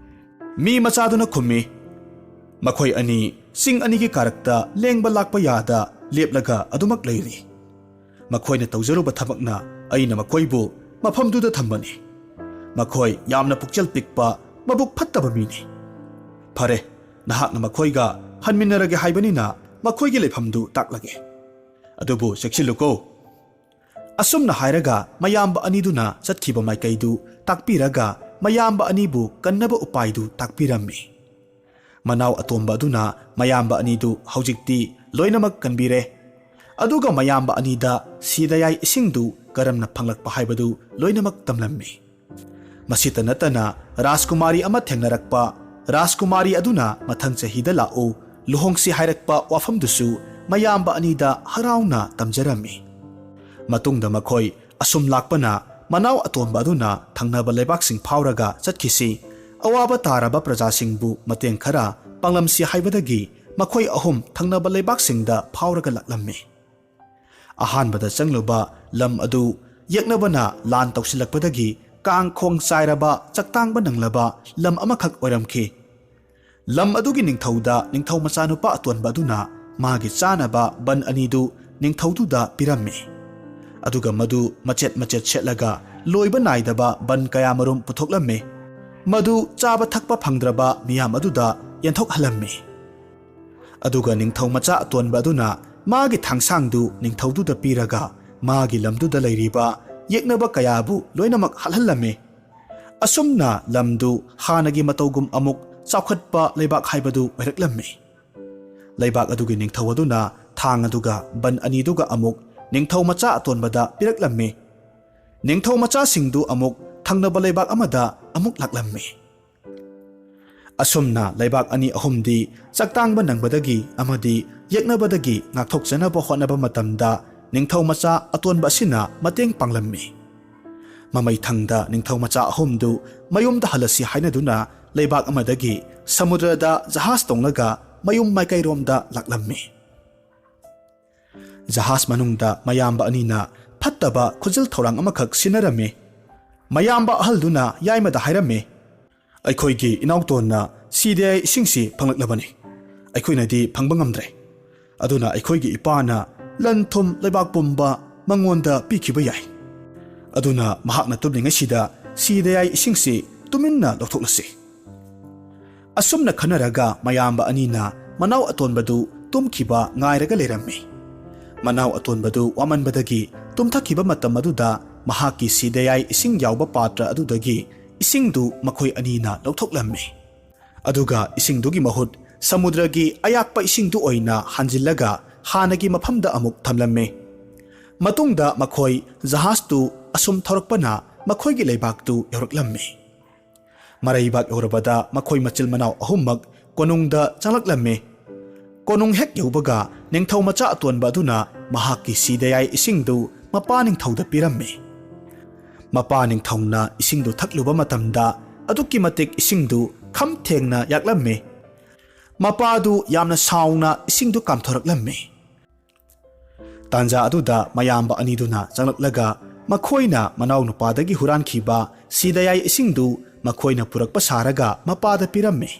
ꯃꯤ ꯃꯆꯥꯗꯨꯅ ꯈꯨꯝꯃꯤ, "ꯃꯈꯣꯏ ꯑꯅꯤ ꯆꯤꯡ ꯑꯅꯤꯒꯤ ꯀꯥꯔꯛꯇ ꯂꯦꯡꯕ ꯂꯥꯛꯄ ꯌꯥꯗ ꯂꯦꯞꯂꯒ ꯑꯗꯨꯃꯛ ꯂꯩꯔꯤ꯫ ꯃꯈꯣꯏꯅ ꯇꯧꯖꯔꯨꯕ ꯊꯕꯛꯅ ꯑꯩꯅ ꯃꯈꯣꯏꯕꯨ ꯃꯐꯝꯗꯨꯗ ꯊꯝꯕꯅꯤ꯫ ꯃꯈꯣꯏ ꯌꯥꯝꯅ ꯄꯨꯛꯆꯦꯜ ꯄꯤꯛꯄ, ꯃꯕꯨꯛ ꯐꯠꯇꯕ ꯃꯤꯅꯤ꯫ ꯐꯔꯦ, ꯅꯍꯥꯛꯅ ꯃꯈꯣꯏꯒ ꯍꯟꯃꯤꯟꯅꯔꯒꯦ ꯍꯥꯏꯕꯅꯤꯅ ꯃꯈꯣꯏꯒꯤ ꯂꯩꯐꯝꯗꯨ ꯇꯥꯛꯂꯒꯦ꯫ ꯑꯗꯨꯕꯨ ꯆꯦꯛꯁꯤꯜꯂꯨꯀꯣ꯫" ꯑꯁꯨꯝꯅ ꯍꯥꯏꯔꯒ ꯃꯌꯥꯝꯕ ꯑꯅꯤꯗꯨꯅ ꯆꯠꯈꯤꯕ ꯃꯥꯏꯀꯩꯗꯨ ꯇꯥꯛꯄꯤꯔꯒ ꯃꯌꯥꯝꯕ ꯑꯅꯤꯕꯨ ꯀꯟꯅꯕ ꯎꯄꯥꯏꯗꯨ ꯇꯥꯛꯄꯤꯔꯝꯃꯤ꯫ ꯃꯅꯥꯎ ꯑꯇꯣꯝꯕ ꯑꯗꯨꯅ ꯃꯌꯥꯝꯕ ꯑꯅꯤꯗꯨ ꯍꯧꯖꯤꯛꯇꯤ ꯂꯣꯏꯅꯃꯛ ꯀꯟꯕꯤꯔꯦ꯫ ꯑꯗꯨꯒ ꯃꯌꯥꯝꯕ ꯑꯅꯤꯗ ꯁꯤꯗꯌꯥꯏ ꯏꯁꯤꯡꯗꯨ ꯀꯔꯝꯅ ꯐꯪꯂꯛꯄ ꯍꯥꯏꯕꯗꯨ ꯂꯣꯏꯅꯃꯛ ꯇꯝꯂꯝꯃꯤ꯫ ꯃꯁꯤꯇ ꯅꯠꯇꯅ ꯔꯥꯖꯀꯨꯃꯥꯔꯤ ꯑꯃ ꯊꯦꯡꯅꯔꯛꯄ, ꯔꯥꯖꯀꯨꯃꯥꯔꯤ ꯑꯗꯨꯅ ꯃꯊꯪ ꯆꯍꯤꯗ ꯂꯥꯛꯎ, ꯂꯨꯍꯣꯡꯁꯤ ꯍꯥꯏꯔꯛꯄ ꯋꯥꯐꯝꯗꯨꯁꯨ ꯃꯌꯥꯝꯕ ꯑꯅꯤꯗ ꯍꯔꯥꯎꯅ ꯇꯝꯖꯔꯝꯃꯤ꯫ ꯃꯇꯨꯡꯗ ꯃꯈꯣꯏ ꯑꯁꯨꯝ ꯂꯥꯛꯄꯅ ꯃꯅꯥꯎ ꯑꯇꯣꯟꯕ ꯑꯗꯨꯅ ꯊꯪꯅꯕ ꯂꯩꯕꯥꯛꯁꯤꯡ ꯐꯥꯎꯔꯒ ꯆꯠꯈꯤꯁꯤ, ꯑꯋꯥꯕ ꯇꯥꯔꯕ ꯄ꯭ꯔꯖꯥꯁꯤꯡꯕꯨ ꯃꯇꯦꯡ ꯈꯔ ꯄꯥꯡꯂꯝꯁꯤ ꯍꯥꯏꯕꯗꯒꯤ ꯃꯈꯣꯏ ꯑꯍꯨꯝ ꯊꯪꯅꯕ ꯂꯩꯕꯥꯛꯁꯤꯡꯗ ꯐꯥꯎꯔꯒ ꯂꯥꯛꯂꯝꯃꯤ꯫ ꯑꯍꯥꯟꯕꯗ ꯆꯪꯂꯨꯕ ꯂꯝ ꯑꯗꯨ ꯌꯦꯛꯅꯕꯅ ꯂꯥꯟ ꯇꯧꯁꯤꯜꯂꯛꯄꯗꯒꯤ ꯀꯥꯡ ꯈꯣꯡ ꯆꯥꯏꯔꯕ, ꯆꯥꯛꯇꯥꯡꯕ ꯅꯪꯂꯕ ꯂꯝ ꯑꯃꯈꯛ ꯑꯣꯏꯔꯝꯈꯤ꯫ ꯂꯝ ꯑꯗꯨꯒꯤ ꯅꯤꯡꯊꯧꯗ ꯅꯤꯡꯊꯧ ꯃꯆꯥꯅꯨꯄꯥ ꯑꯇꯣꯟꯕ ꯑꯗꯨꯅ ꯃꯥꯒꯤ ꯆꯥꯅꯕ ꯕꯟ ꯑꯅꯤꯗꯨ ꯅꯤꯡꯊꯧꯗꯨꯗ ꯄꯤꯔꯝꯃꯤ꯫ ꯑꯗꯨꯒ ꯃꯗꯨ ꯃꯆꯦꯠ ꯃꯆꯦꯠ ꯁꯦꯠꯂꯒ ꯂꯣꯏꯕ ꯅꯥꯏꯗꯕ ꯕꯟ ꯀꯌꯥꯃꯔꯨꯝ ꯄꯨꯊꯣꯛꯂꯝꯃꯤ꯫ ꯃꯗꯨ ꯆꯥꯕ ꯊꯛꯄ ꯐꯪꯗ꯭ꯔꯕ ꯃꯤꯌꯥꯝ ꯑꯗꯨꯗ ꯌꯦꯟꯊꯣꯛꯍꯜꯂꯝꯃꯤ꯫ ꯑꯗꯨꯒ ꯅꯤꯡꯊꯧ ꯃꯆꯥ ꯑꯇꯣꯟꯕ ꯑꯗꯨꯅ ꯃꯥꯒꯤ ꯊꯥꯡꯁꯥꯡꯗꯨ ꯅꯤꯡꯊꯧꯗꯨꯗ ꯄꯤꯔꯒ ꯃꯥꯒꯤ ꯂꯝꯗꯨꯗ ꯂꯩꯔꯤꯕ ꯌꯦꯛꯅꯕ ꯀꯌꯥꯕꯨ ꯂꯣꯏꯅꯃꯛ ꯍꯥꯠꯍꯜꯂꯝꯃꯤ꯫ ꯑꯁꯨꯝꯅ ꯂꯝꯗꯨ ꯍꯥꯟꯅꯒꯤ ꯃꯇꯧꯒꯨꯝ ꯑꯃꯨꯛ ꯆꯥꯎꯈꯠꯄ ꯂꯩꯕꯥꯛ ꯍꯥꯏꯕꯗꯨ ꯑꯣꯏꯔꯛꯂꯝꯃꯤ꯫ ꯂꯩꯕꯥꯛ ꯑꯗꯨꯒꯤ ꯅꯤꯡꯊꯧ ꯑꯗꯨꯅ ꯊꯥꯡ ꯑꯗꯨꯒ ꯕꯟ ꯑꯅꯤꯗꯨꯒ ꯑꯃꯨꯛ ꯅꯤꯡꯊꯧ ꯃꯆꯥ ꯑꯇꯣꯟꯕꯗ ꯄꯤꯔꯛꯂꯝꯃꯤ꯫ ꯅꯤꯡꯊꯧ ꯃꯆꯥꯁꯤꯡꯗꯨ ꯑꯃꯨꯛ ꯊꯪꯅꯕ ꯂꯩꯕꯥꯛ ꯑꯃꯗ ꯑꯃꯨꯛ ꯂꯥꯛꯂꯝꯃꯤ꯫ ꯑꯁꯨꯝꯅ ꯂꯩꯕꯥꯛ ꯑꯅꯤ ꯑꯍꯨꯝꯗꯤ ꯆꯥꯛꯇꯥꯡꯕ ꯅꯪꯕꯗꯒꯤ ꯑꯃꯗꯤ ꯌꯦꯛꯅꯕꯗꯒꯤ ꯉꯥꯛꯊꯣꯛꯆꯅꯕ ꯍꯣꯠꯅꯕ ꯃꯇꯝꯗ ꯅꯤꯡꯊꯧ ꯃꯆꯥ ꯑꯇꯣꯟꯕ ꯑꯁꯤꯅ ꯃꯇꯦꯡ ꯄꯥꯡꯂꯝꯃꯤ꯫ ꯃꯃꯩꯊꯪꯗ ꯅꯤꯡꯊꯧ ꯃꯆꯥ ꯑꯍꯨꯝꯗꯨ ꯃꯌꯨꯝꯗ ꯍꯜꯂꯁꯤ ꯍꯥꯏꯅꯗꯨꯅ ꯂꯩꯕꯥꯛ ꯑꯃꯗꯒꯤ ꯁꯃꯨꯗ꯭ꯔꯗ ꯖꯍꯥꯖ ꯇꯣꯡꯂꯒ ꯃꯌꯨꯝ ꯃꯥꯏꯀꯩꯔꯣꯝꯗ ꯂꯥꯛꯂꯝꯃꯤ꯫ ꯖꯍꯥꯖ ꯃꯅꯨꯡꯗ ꯃꯌꯥꯝꯕ ꯑꯅꯤꯅ ꯐꯠꯇꯕ ꯈꯨꯖꯤꯜ ꯊꯧꯔꯥꯡ ꯑꯃꯈꯛ ꯁꯤꯟꯅꯔꯝꯃꯤ꯫ ꯃꯌꯥꯝꯕ ꯑꯍꯜꯗꯨꯅ ꯌꯥꯏꯃꯗ ꯍꯥꯏꯔꯝꯃꯤ, "ꯑꯩꯈꯣꯏꯒꯤ ꯏꯅꯥꯎꯇꯣꯟꯅ ꯁꯤꯗꯦ ꯏꯁꯤꯡꯁꯤ ꯐꯪꯂꯛꯂꯕꯅꯤ꯫ ꯑꯩꯈꯣꯏꯅꯗꯤ ꯐꯪꯕ ꯉꯝꯗ꯭ꯔꯦ꯫ ꯑꯗꯨꯅ ꯑꯩꯈꯣꯏꯒꯤ ꯏꯄꯥꯅ ꯂꯟ ꯊꯨꯝ ꯂꯩꯕꯥꯛ ꯄꯨꯝꯕ ꯃꯉꯣꯟꯗ ꯄꯤꯈꯤꯕ ꯌꯥꯏ꯫ ꯑꯗꯨꯅ ꯃꯍꯥꯛꯅ ꯇꯨꯝꯂꯤꯉꯩꯁꯤꯗ ꯁꯤꯗꯌꯥꯏ ꯏꯁꯤꯡꯁꯤ ꯇꯨꯃꯤꯟꯅ ꯂꯧꯊꯣꯛꯂꯁꯤ꯫" ꯑꯁꯨꯝꯅ ꯈꯟꯅꯔꯒ ꯃꯌꯥꯝꯕ ꯑꯅꯤꯅ ꯃꯅꯥꯎ ꯑꯇꯣꯟꯕꯗꯨ ꯇꯨꯝꯈꯤꯕ ꯉꯥꯏꯔꯒ ꯂꯩꯔꯝꯃꯤ꯫ ꯃꯅꯥꯎ ꯑꯇꯣꯟꯕꯗꯨ ꯋꯥꯃꯟꯕꯗꯒꯤ ꯇꯨꯝꯊꯈꯤꯕ ꯃꯇꯝ ꯑꯗꯨꯗ ꯃꯍꯥꯛꯀꯤ ꯁꯤꯗꯌꯥꯏ ꯏꯁꯤꯡ ꯌꯥꯎꯕ ꯄꯥꯇ꯭ꯔ ꯑꯗꯨꯗꯒꯤ ꯏꯁꯤꯡꯗꯨ ꯃꯈꯣꯏ ꯑꯅꯤꯅ ꯂꯧꯊꯣꯛꯂꯝꯃꯤ꯫ ꯑꯗꯨꯒ ꯏꯁꯤꯡꯗꯨꯒꯤ ꯃꯍꯨꯠ ꯁꯃꯨꯗ꯭ꯔꯒꯤ ꯑꯌꯥꯛꯄ ꯏꯁꯤꯡꯗꯨ ꯑꯣꯏꯅ ꯍꯟꯖꯤꯜꯂꯒ ꯍꯥꯟꯅꯒꯤ ꯃꯐꯝꯗ ꯑꯃꯨꯛ ꯊꯝꯂꯝꯃꯤ꯫ ꯃꯇꯨꯡꯗ ꯃꯈꯣꯏ ꯖꯍꯥꯖꯇꯨ ꯑꯁꯨꯝ ꯊꯧꯔꯛꯄꯅ ꯃꯈꯣꯏꯒꯤ ꯂꯩꯕꯥꯛꯇꯨ ꯌꯧꯔꯛꯂꯝꯃꯤ꯫ ꯃꯔꯩꯕꯥꯛ ꯌꯧꯔꯕꯗ ꯃꯈꯣꯏ ꯃꯆꯤꯜ ꯃꯅꯥꯎ ꯑꯍꯨꯝꯃꯛ ꯀꯣꯅꯨꯡꯗ ꯆꯪꯂꯛꯂꯝꯃꯤ꯫ ꯀꯣꯅꯨꯡ ꯍꯦꯛ ꯌꯧꯕꯒ ꯅꯤꯡꯊꯧ ꯃꯆꯥ ꯑꯇꯣꯟꯕ ꯑꯗꯨꯅ ꯃꯍꯥꯛꯀꯤ ꯁꯤꯗꯌꯥꯏ ꯏꯁꯤꯡꯗꯨ ꯃꯄꯥ ꯅꯤꯡꯊꯧꯗ ꯄꯤꯔꯝꯃꯤ꯫ ꯃꯄꯥ ꯅꯤꯡꯊꯧꯅ ꯏꯁꯤꯡꯗꯨ ꯊꯛꯂꯨꯕ ꯃꯇꯝꯗ ꯑꯗꯨꯛꯀꯤ ꯃꯇꯤꯛ ꯏꯁꯤꯡꯗꯨ ꯈꯝ ꯊꯦꯡꯅ ꯌꯥꯛꯂꯝꯃꯤ꯫ ꯃꯄꯥꯗꯨ ꯌꯥꯝꯅ ꯁꯥꯎꯅ ꯏꯁꯤꯡꯗꯨ ꯀꯥꯝꯊꯣꯔꯛꯂꯝꯃꯤ꯫ ꯇꯥꯟꯖꯥ ꯑꯗꯨꯗ ꯃꯌꯥꯝꯕ ꯑꯅꯤꯗꯨꯅ ꯆꯪꯂꯛꯂꯒ ꯃꯈꯣꯏꯅ ꯃꯅꯥꯎꯅꯨꯄꯥꯗꯒꯤ ꯍꯨꯔꯥꯟꯈꯤꯕ ꯁꯤꯗꯌꯥꯏ ꯏꯁꯤꯡꯗꯨ ꯃꯈꯣꯏꯅ ꯄꯨꯔꯛꯄ ꯁꯥꯔꯒ ꯃꯄꯥꯗ ꯄꯤꯔꯝꯃꯤ꯫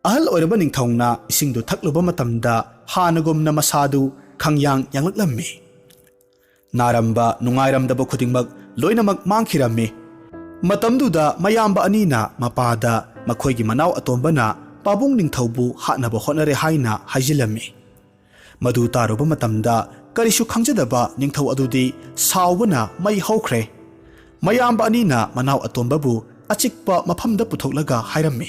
ꯑꯍꯜ ꯑꯣꯏꯔꯕ ꯅꯤꯡꯊꯧꯅ ꯏꯁꯤꯡꯗꯨ ꯊꯛꯂꯨꯕ ꯃꯇꯝꯗ ꯍꯥꯟꯅꯒꯨꯝꯅ ꯃꯁꯥꯗꯨ ꯈꯪꯌꯥꯡ ꯌꯥꯡꯂꯛꯂꯝꯃꯤ꯫ ꯅꯥꯔꯝꯕ, ꯅꯨꯡꯉꯥꯏꯔꯝꯗꯕ ꯈꯨꯗꯤꯡꯃꯛ ꯂꯣꯏꯅꯃꯛ ꯃꯥꯡꯈꯤꯔꯝꯃꯤ꯫ ꯃꯇꯝꯗꯨꯗ ꯃꯌꯥꯝꯕ ꯑꯅꯤꯅ ꯃꯄꯥꯗ ꯃꯈꯣꯏꯒꯤ ꯃꯅꯥꯎ ꯑꯇꯣꯝꯕꯅ ꯄꯥꯕꯨꯡ ꯅꯤꯡꯊꯧꯕꯨ ꯍꯥꯠꯅꯕ ꯍꯣꯠꯅꯔꯦ ꯍꯥꯏꯅ ꯍꯥꯏꯖꯤꯜꯂꯝꯃꯤ꯫ ꯃꯗꯨ ꯇꯥꯔꯨꯕ ꯃꯇꯝꯗ ꯀꯔꯤꯁꯨ ꯈꯪꯖꯗꯕ ꯅꯤꯡꯊꯧ ꯑꯗꯨꯗꯤ ꯁꯥꯎꯕꯅ ꯃꯩ ꯍꯧꯈ꯭ꯔꯦ꯫ ꯃꯌꯥꯝꯕ ꯑꯅꯤꯅ ꯃꯅꯥꯎ ꯑꯇꯣꯟꯕꯕꯨ ꯑꯆꯤꯛꯄ ꯃꯐꯝꯗ ꯄꯨꯊꯣꯛꯂꯒ ꯍꯥꯏꯔꯝꯃꯤ,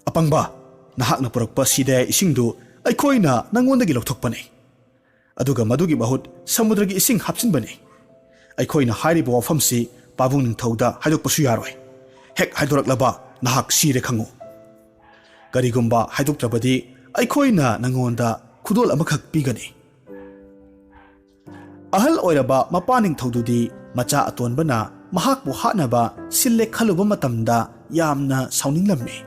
"ꯑꯄꯪꯕ, ꯅꯍꯥꯛꯅ ꯄꯨꯔꯛꯄ ꯁꯤꯗꯥꯌꯥ ꯏꯁꯤꯡꯗꯨ ꯑꯩꯈꯣꯏꯅ ꯅꯪꯉꯣꯟꯗꯒꯤ ꯂꯧꯊꯣꯛꯄꯅꯤ, ꯑꯗꯨꯒ ꯃꯗꯨꯒꯤ ꯃꯍꯨꯠ ꯁꯃꯨꯗ꯭ꯔꯒꯤ ꯏꯁꯤꯡ ꯍꯥꯞꯆꯤꯟꯕꯅꯤ꯫ ꯑꯩꯈꯣꯏꯅ ꯍꯥꯏꯔꯤꯕ ꯋꯥꯐꯝꯁꯤ ꯄꯥꯕꯨꯡ ꯅꯤꯡꯊꯧꯗ ꯍꯥꯏꯗꯣꯛꯄꯁꯨ ꯌꯥꯔꯣꯏ꯫ ꯍꯦꯛ ꯍꯥꯏꯗꯣꯔꯛꯂꯕ ꯅꯍꯥꯛ ꯁꯤꯔꯦ ꯈꯪꯉꯨ꯫ ꯀꯔꯤꯒꯨꯝꯕ ꯍꯥꯏꯗꯣꯛꯇ꯭ꯔꯕꯗꯤ ꯑꯩꯈꯣꯏꯅ ꯅꯪꯉꯣꯟꯗ ꯈꯨꯗꯣꯜ ꯑꯃꯈꯛ ꯄꯤꯒꯅꯤ"꯫ ꯑꯍꯜ ꯑꯣꯏꯔꯕ ꯃꯄꯥ ꯅꯤꯡꯊꯧꯗꯨꯗꯤ ꯃꯆꯥ ꯑꯇꯣꯟꯕꯅ ꯃꯍꯥꯛꯄꯨ ꯍꯥꯠꯅꯕ ꯁꯤꯜꯂꯦ ꯈꯜꯂꯨꯕ ꯃꯇꯝꯗ ꯌꯥꯝꯅ ꯁꯥꯎꯅꯤꯡꯂꯝꯃꯤ꯫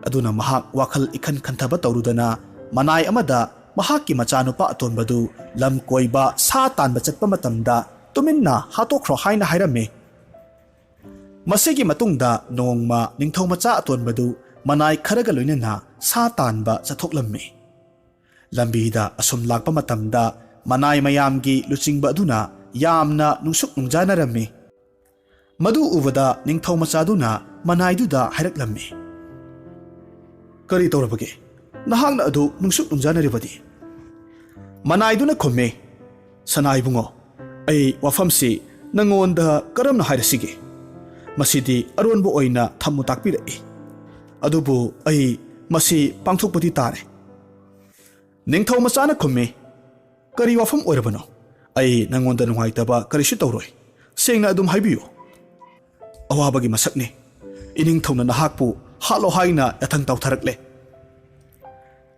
ꯑꯗꯨꯅ ꯃꯍꯥꯛ ꯋꯥꯈꯜ ꯏꯈꯟ ꯈꯟꯊꯕ ꯇꯧꯔꯨꯗꯅ ꯃꯅꯥꯏ ꯑꯃꯗ ꯃꯍꯥꯛꯀꯤ ꯃꯆꯥꯅꯨꯄꯥ ꯑꯇꯣꯟꯕꯗꯨ ꯂꯝ ꯀꯣꯏꯕ ꯁꯥ ꯇꯥꯟꯕ ꯆꯠꯄ ꯃꯇꯝꯗ ꯇꯨꯃꯤꯟꯅ ꯍꯥꯠꯇꯣꯛꯈ꯭ꯔꯣ ꯍꯥꯏꯅ ꯍꯥꯏꯔꯝꯃꯤ꯫ ꯃꯁꯤꯒꯤ ꯃꯇꯨꯡꯗ ꯅꯣꯡꯃ ꯅꯤꯡꯊꯧ ꯃꯆꯥ ꯑꯇꯣꯟꯕꯗꯨ ꯃꯅꯥꯏ ꯈꯔꯒ ꯂꯣꯏꯅꯅ ꯁꯥ ꯇꯥꯟꯕ ꯆꯠꯊꯣꯛꯂꯝꯃꯤ꯫ ꯂꯝꯕꯤꯗ ꯑꯁꯨꯝ ꯂꯥꯛꯄ ꯃꯇꯝꯗ ꯃꯅꯥꯏ ꯃꯌꯥꯝꯒꯤ ꯂꯨꯆꯤꯡꯕ ꯑꯗꯨꯅ ꯌꯥꯝꯅ ꯅꯨꯡꯁꯨꯛ ꯅꯨꯡꯖꯥꯅꯔꯝꯃꯤ꯫ ꯃꯗꯨ ꯎꯕꯗ ꯅꯤꯡꯊꯧ ꯃꯆꯥꯗꯨꯅ ꯃꯅꯥꯏꯗꯨꯗ ꯍꯥꯏꯔꯛꯂꯝꯃꯤ, "ꯀꯔꯤ ꯇꯧꯔꯕꯒꯦ? ꯅꯍꯥꯛꯅ ꯑꯗꯨ ꯅꯨꯡꯁꯨꯛ ꯅꯨꯡꯖꯥꯅꯔꯤꯕꯗꯤ?" ꯃꯅꯥꯏꯗꯨꯅ ꯈꯨꯝꯃꯤ, "ꯁꯅꯥ ꯏꯕꯨꯡꯉꯣ, ꯑꯩ ꯋꯥꯐꯝꯁꯤ ꯅꯉꯣꯟꯗ ꯀꯔꯝꯅ ꯍꯥꯏꯔꯁꯤꯒꯦ? ꯃꯁꯤꯗꯤ ꯑꯔꯣꯟꯕ ꯑꯣꯏꯅ ꯊꯝꯃꯨ ꯇꯥꯛꯄꯤꯔꯛꯏ꯫ ꯑꯗꯨꯕꯨ ꯑꯩ ꯃꯁꯤ ꯄꯥꯡꯊꯣꯛꯄꯗꯤ ꯇꯥꯔꯦ"꯫ ꯅꯤꯡꯊꯧ ꯃꯆꯥꯅ ꯈꯨꯝꯃꯤ, "ꯀꯔꯤ ꯋꯥꯐꯝ ꯑꯣꯏꯔꯕꯅꯣ? ꯑꯩ ꯅꯉꯣꯟꯗ ꯅꯨꯡꯉꯥꯏꯇꯕ ꯀꯔꯤꯁꯨ ꯇꯧꯔꯣꯏ꯫ ꯁꯦꯡꯅ ꯑꯗꯨꯝ ꯍꯥꯏꯕꯤꯌꯨ꯫ ꯑꯋꯥꯕꯒꯤ ꯃꯁꯛꯅꯤ꯫ ꯏꯅꯤꯡꯊꯧꯅ ꯅꯍꯥꯛꯄꯨ ꯍꯥꯠꯂꯣ ꯍꯥꯏꯅ ꯌꯥꯊꯪ ꯇꯧꯊꯔꯛꯂꯦ"꯫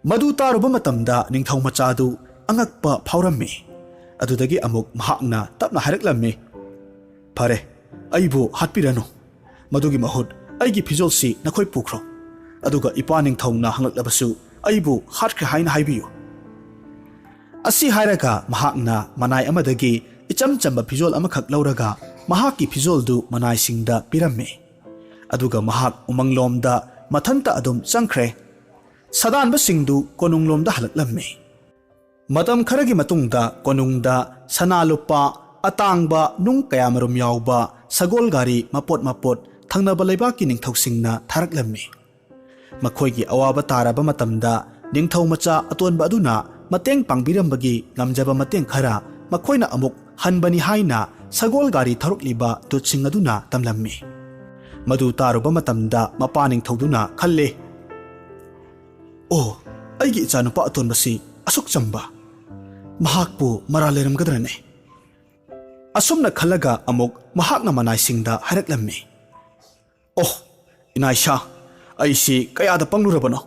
ꯃꯗꯨ ꯇꯥꯔꯨꯕ ꯃꯇꯝꯗ ꯅꯤꯡꯊꯧ ꯃꯆꯥꯗꯨ ꯑꯉꯛꯄ ꯐꯥꯎꯔꯝꯃꯤ꯫ ꯑꯗꯨꯗꯒꯤ ꯑꯃꯨꯛ ꯃꯍꯥꯛꯅ ꯇꯞꯅ ꯍꯥꯏꯔꯛꯂꯝꯃꯤ, "ꯐꯔꯦ, ꯑꯩꯕꯨ ꯍꯥꯠꯄꯤꯔꯅꯨ꯫ ꯃꯗꯨꯒꯤ ꯃꯍꯨꯠ ꯑꯩꯒꯤ ꯐꯤꯖꯣꯜꯁꯤ ꯅꯈꯣꯏ ꯄꯨꯈ꯭ꯔꯣ꯫ ꯑꯗꯨꯒ ꯏꯄꯥ ꯅꯤꯡꯊꯧꯅ ꯍꯪꯂꯛꯂꯕꯁꯨ ꯑꯩꯕꯨ ꯍꯥꯠꯈ꯭ꯔꯦ ꯍꯥꯏꯅ ꯍꯥꯏꯕꯤꯌꯨ"꯫ ꯑꯁꯤ ꯍꯥꯏꯔꯒ ꯃꯍꯥꯛꯅ ꯃꯅꯥꯏ ꯑꯃꯗꯒꯤ ꯏꯆꯝ ꯆꯝꯕ ꯐꯤꯖꯣꯜ ꯑꯃꯈꯛ ꯂꯧꯔꯒ ꯃꯍꯥꯛꯀꯤ ꯐꯤꯖꯣꯜꯗꯨ ꯃꯅꯥꯏꯁꯤꯡꯗ ꯄꯤꯔꯝꯃꯤ꯫ ꯑꯗꯨꯒ ꯃꯍꯥꯛ ꯎꯃꯪꯂꯣꯝꯗ ꯃꯊꯟꯇ ꯑꯗꯨꯝ ꯆꯪꯈ꯭ꯔꯦ꯫ ꯁꯥꯗꯥꯟꯕꯁꯤꯡꯗꯨ ꯀꯣꯅꯨꯡꯂꯣꯝꯗ ꯍꯜꯂꯛꯂꯝꯃꯤ꯫ ꯃꯇꯝ ꯈꯔꯒꯤ ꯃꯇꯨꯡꯗ ꯀꯣꯅꯨꯡꯗ ꯁꯅꯥ ꯂꯨꯄꯥ ꯑꯇꯥꯡꯕ ꯅꯨꯡ ꯀꯌꯥꯃꯔꯨꯝ ꯌꯥꯎꯕ ꯁꯒꯣꯜ ꯒꯥꯔꯤ ꯃꯄꯣꯠ ꯃꯄꯣꯠ ꯊꯪꯅꯕ ꯂꯩꯕꯥꯛꯀꯤ ꯅꯤꯡꯊꯧꯁꯤꯡꯅ ꯊꯥꯔꯛꯂꯝꯃꯤ꯫ ꯃꯈꯣꯏꯒꯤ ꯑꯋꯥꯕ ꯇꯥꯔꯕ ꯃꯇꯝꯗ ꯅꯤꯡꯊꯧ ꯃꯆꯥ ꯑꯇꯣꯟꯕ ꯑꯗꯨꯅ ꯃꯇꯦꯡ ꯄꯥꯡꯕꯤꯔꯝꯕꯒꯤ ꯉꯝꯖꯕ ꯃꯇꯦꯡ ꯈꯔ ꯃꯈꯣꯏꯅ ꯑꯃꯨꯛ ꯍꯟꯕꯅꯤ ꯍꯥꯏꯅ ꯁꯒꯣꯜ ꯒꯥꯔꯤ ꯊꯧꯔꯛꯂꯤꯕ ꯗꯨꯠꯁꯤꯡ ꯑꯗꯨꯅ ꯇꯝꯂꯝꯃꯤ꯫ ꯃꯗꯨ ꯇꯥꯔꯨꯕ ꯃꯇꯝꯗ ꯃꯄꯥ ꯅꯤꯡꯊꯧꯗꯨꯅ ꯈꯜꯂꯦ, "ꯑꯣ, ꯑꯩꯒꯤ ꯏꯆꯥꯅꯨꯄꯥ ꯑꯇꯣꯟꯕꯁꯤ ꯑꯁꯨꯛ ꯆꯝꯕ! ꯃꯍꯥꯛꯄꯨ ꯃꯔꯥꯜ ꯂꯩꯔꯝꯒꯗ꯭ꯔꯅꯦ?" ꯑꯁꯨꯝꯅ ꯈꯜꯂꯒ ꯑꯃꯨꯛ ꯃꯍꯥꯛꯅ ꯃꯅꯥꯏꯁꯤꯡꯗ ꯍꯥꯏꯔꯛꯂꯝꯃꯤ, "ꯑꯣ, ꯏꯅꯥꯏꯁꯥ, ꯑꯩꯁꯤ ꯀꯌꯥꯗ ꯄꯪꯂꯨꯔꯕꯅꯣ!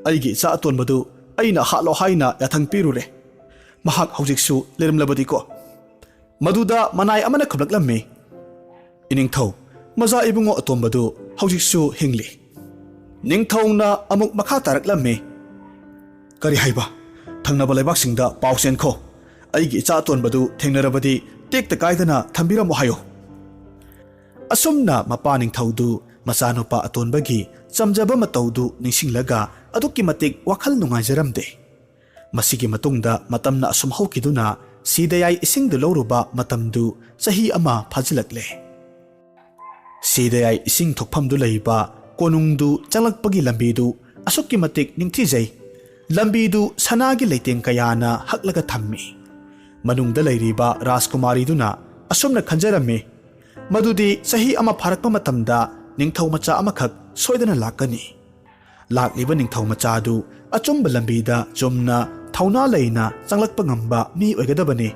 ꯑꯩꯒꯤ ꯏꯆꯥ ꯑꯇꯣꯟꯕꯗꯨ ꯑꯩꯅ ꯍꯥꯠꯂꯣ ꯍꯥꯏꯅ ꯌꯥꯊꯪ ꯄꯤꯔꯨꯔꯦ꯫ ꯃꯍꯥꯛ ꯍꯧꯖꯤꯛꯁꯨ ꯂꯩꯔꯝꯂꯕꯗꯤꯀꯣ?" ꯃꯗꯨꯗ ꯃꯅꯥꯏ ꯑꯃꯅ ꯈꯨꯝꯂꯛꯂꯝꯃꯤ, "ꯏꯅꯤꯡꯊꯧ, ꯃꯆꯥ ꯏꯕꯨꯡꯉꯣ ꯑꯇꯣꯝꯕꯗꯨ ꯍꯧꯖꯤꯛꯁꯨ ꯍꯤꯡꯂꯤ꯫" ꯅꯤꯡꯊꯧꯅ ꯑꯃꯨꯛ ꯃꯈꯥ ꯇꯥꯔꯛꯂꯝꯃꯤ, "ꯀꯔꯤ ꯍꯥꯏꯕ? ꯊꯪꯅꯕ ꯂꯩꯕꯥꯛꯁꯤꯡꯗ ꯄꯥꯎ ꯆꯦꯟꯈꯣ꯫ ꯑꯩꯒꯤ ꯏꯆꯥ ꯑꯇꯣꯟꯕꯗꯨ ꯊꯦꯡꯅꯔꯕꯗꯤ ꯇꯦꯛꯇ ꯀꯥꯏꯗꯅ ꯊꯝꯕꯤꯔꯝꯃꯨ ꯍꯥꯏꯌꯨ꯫" ꯑꯁꯨꯝꯅ ꯃꯄꯥ ꯅꯤꯡꯊꯧꯗꯨ ꯃꯆꯥꯅꯨꯄꯥ ꯑꯇꯣꯟꯕꯒꯤ ꯆꯝꯖꯕ ꯃꯇꯧꯗꯨ ꯅꯤꯡꯁꯤꯡꯂꯒ ꯑꯗꯨꯛꯀꯤ ꯃꯇꯤꯛ ꯋꯥꯈꯜ ꯅꯨꯡꯉꯥꯏꯖꯔꯝꯗꯦ꯫ ꯃꯁꯤꯒꯤ ꯃꯇꯨꯡꯗ ꯃꯇꯝꯅ ꯑꯁꯨꯝ ꯍꯧꯈꯤꯗꯨꯅ ꯁꯤꯗꯌꯥꯏ ꯏꯁꯤꯡꯗꯨ ꯂꯧꯔꯨꯕ ꯃꯇꯝꯗꯨ ꯆꯍꯤ ꯑꯃ ꯐꯥꯖꯤꯜꯂꯛꯂꯦ꯫ ꯁꯤꯗꯌꯥꯏ ꯏꯁꯤꯡ ꯊꯣꯛꯐꯝꯗꯨ ꯂꯩꯕ ꯀꯣꯅꯨꯡꯗꯨ ꯆꯪꯂꯛꯄꯒꯤ ꯂꯝꯕꯤꯗꯨ ꯑꯁꯨꯛꯀꯤ ꯃꯇꯤꯛ ꯅꯤꯡꯊꯤꯖꯩ꯫ ꯂꯝꯕꯤꯗꯨ ꯁꯅꯥꯒꯤ ꯂꯩꯇꯦꯡ ꯀꯌꯥꯅ ꯍꯛꯂꯒ ꯊꯝꯃꯤ꯫ ꯃꯅꯨꯡꯗ ꯂꯩꯔꯤꯕ ꯔꯥꯖꯀꯨꯃꯥꯔꯤꯗꯨꯅ ꯑꯁꯨꯝꯅ ꯈꯟꯖꯔꯝꯃꯤ, "ꯃꯗꯨꯗꯤ ꯆꯍꯤ ꯑꯃ ꯐꯥꯔꯛꯄ ꯃꯇꯝꯗ ꯅꯤꯡꯊꯧ ꯃꯆꯥ ꯑꯃꯈꯛ ꯁꯣꯏꯗꯅ ꯂꯥꯛꯀꯅꯤ꯫ ꯂꯥꯛꯂꯤꯕ ꯅꯤꯡꯊꯧ ꯃꯆꯥꯗꯨ ꯑꯆꯨꯝꯕ ꯂꯝꯕꯤꯗ ꯆꯨꯝꯅ ꯊꯧꯅꯥ ꯂꯩꯅ ꯆꯪꯂꯛꯄ ꯉꯝꯕ ꯃꯤ ꯑꯣꯏꯒꯗꯕꯅꯤ꯫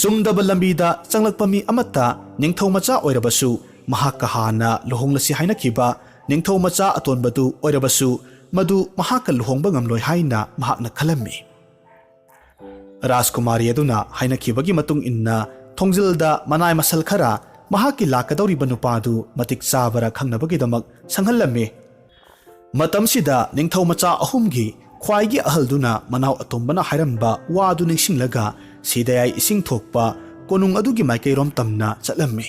ꯆꯨꯝꯗꯕ ꯂꯝꯕꯤꯗ ꯆꯪꯂꯛꯄ ꯃꯤ ꯑꯃꯠꯇ, ꯅꯤꯡꯊꯧ ꯃꯆꯥ ꯑꯣꯏꯔꯕꯁꯨ, ꯃꯍꯥꯛꯀ ꯍꯥꯟꯅ ꯂꯨꯍꯣꯡꯂꯁꯤ ꯍꯥꯏꯅꯈꯤꯕ ꯅꯤꯡꯊꯧ ꯃꯆꯥ ꯑꯇꯣꯟꯕꯗꯨ ꯑꯣꯏꯔꯕꯁꯨ, ꯃꯗꯨ ꯃꯍꯥꯛꯀ ꯂꯨꯍꯣꯡꯕ ꯉꯝꯂꯣꯏ ꯍꯥꯏꯅ ꯃꯍꯥꯛꯅ ꯈꯜꯂꯝꯃꯤ꯫" ꯔꯥꯖꯀꯨꯃꯥꯔꯤ ꯑꯗꯨꯅ ꯍꯥꯏꯅꯈꯤꯕꯒꯤ ꯃꯇꯨꯡ ꯏꯟꯅ ꯊꯣꯡꯖꯤꯜꯗ ꯃꯅꯥꯏ ꯃꯁꯜ ꯈꯔ ꯃꯍꯥꯛꯀꯤ ꯂꯥꯛꯀꯗꯧꯔꯤꯕ ꯅꯨꯄꯥꯗꯨ ꯃꯇꯤꯛ ꯆꯥꯕꯔꯥ ꯈꯪꯅꯕꯒꯤꯗꯃꯛ ꯁꯪꯍꯜꯂꯝꯃꯤ꯫ ꯃꯇꯝꯁꯤꯗ ꯅꯤꯡꯊꯧ ꯃꯆꯥ ꯑꯍꯨꯝꯒꯤ ꯈ꯭ꯋꯥꯏꯒꯤ ꯑꯍꯜꯗꯨꯅ ꯃꯅꯥꯎ ꯑꯇꯣꯝꯕꯅ ꯍꯥꯏꯔꯝꯕ ꯋꯥꯗꯨ ꯅꯤꯡꯁꯤꯡꯂꯒ ꯁꯤꯗꯌꯥꯏ ꯏꯁꯤꯡ ꯊꯣꯛꯄ ꯀꯣꯅꯨꯡ ꯑꯗꯨꯒꯤ ꯃꯥꯏꯀꯩꯔꯣꯝ ꯇꯝꯅ ꯆꯠꯂꯝꯃꯤ꯫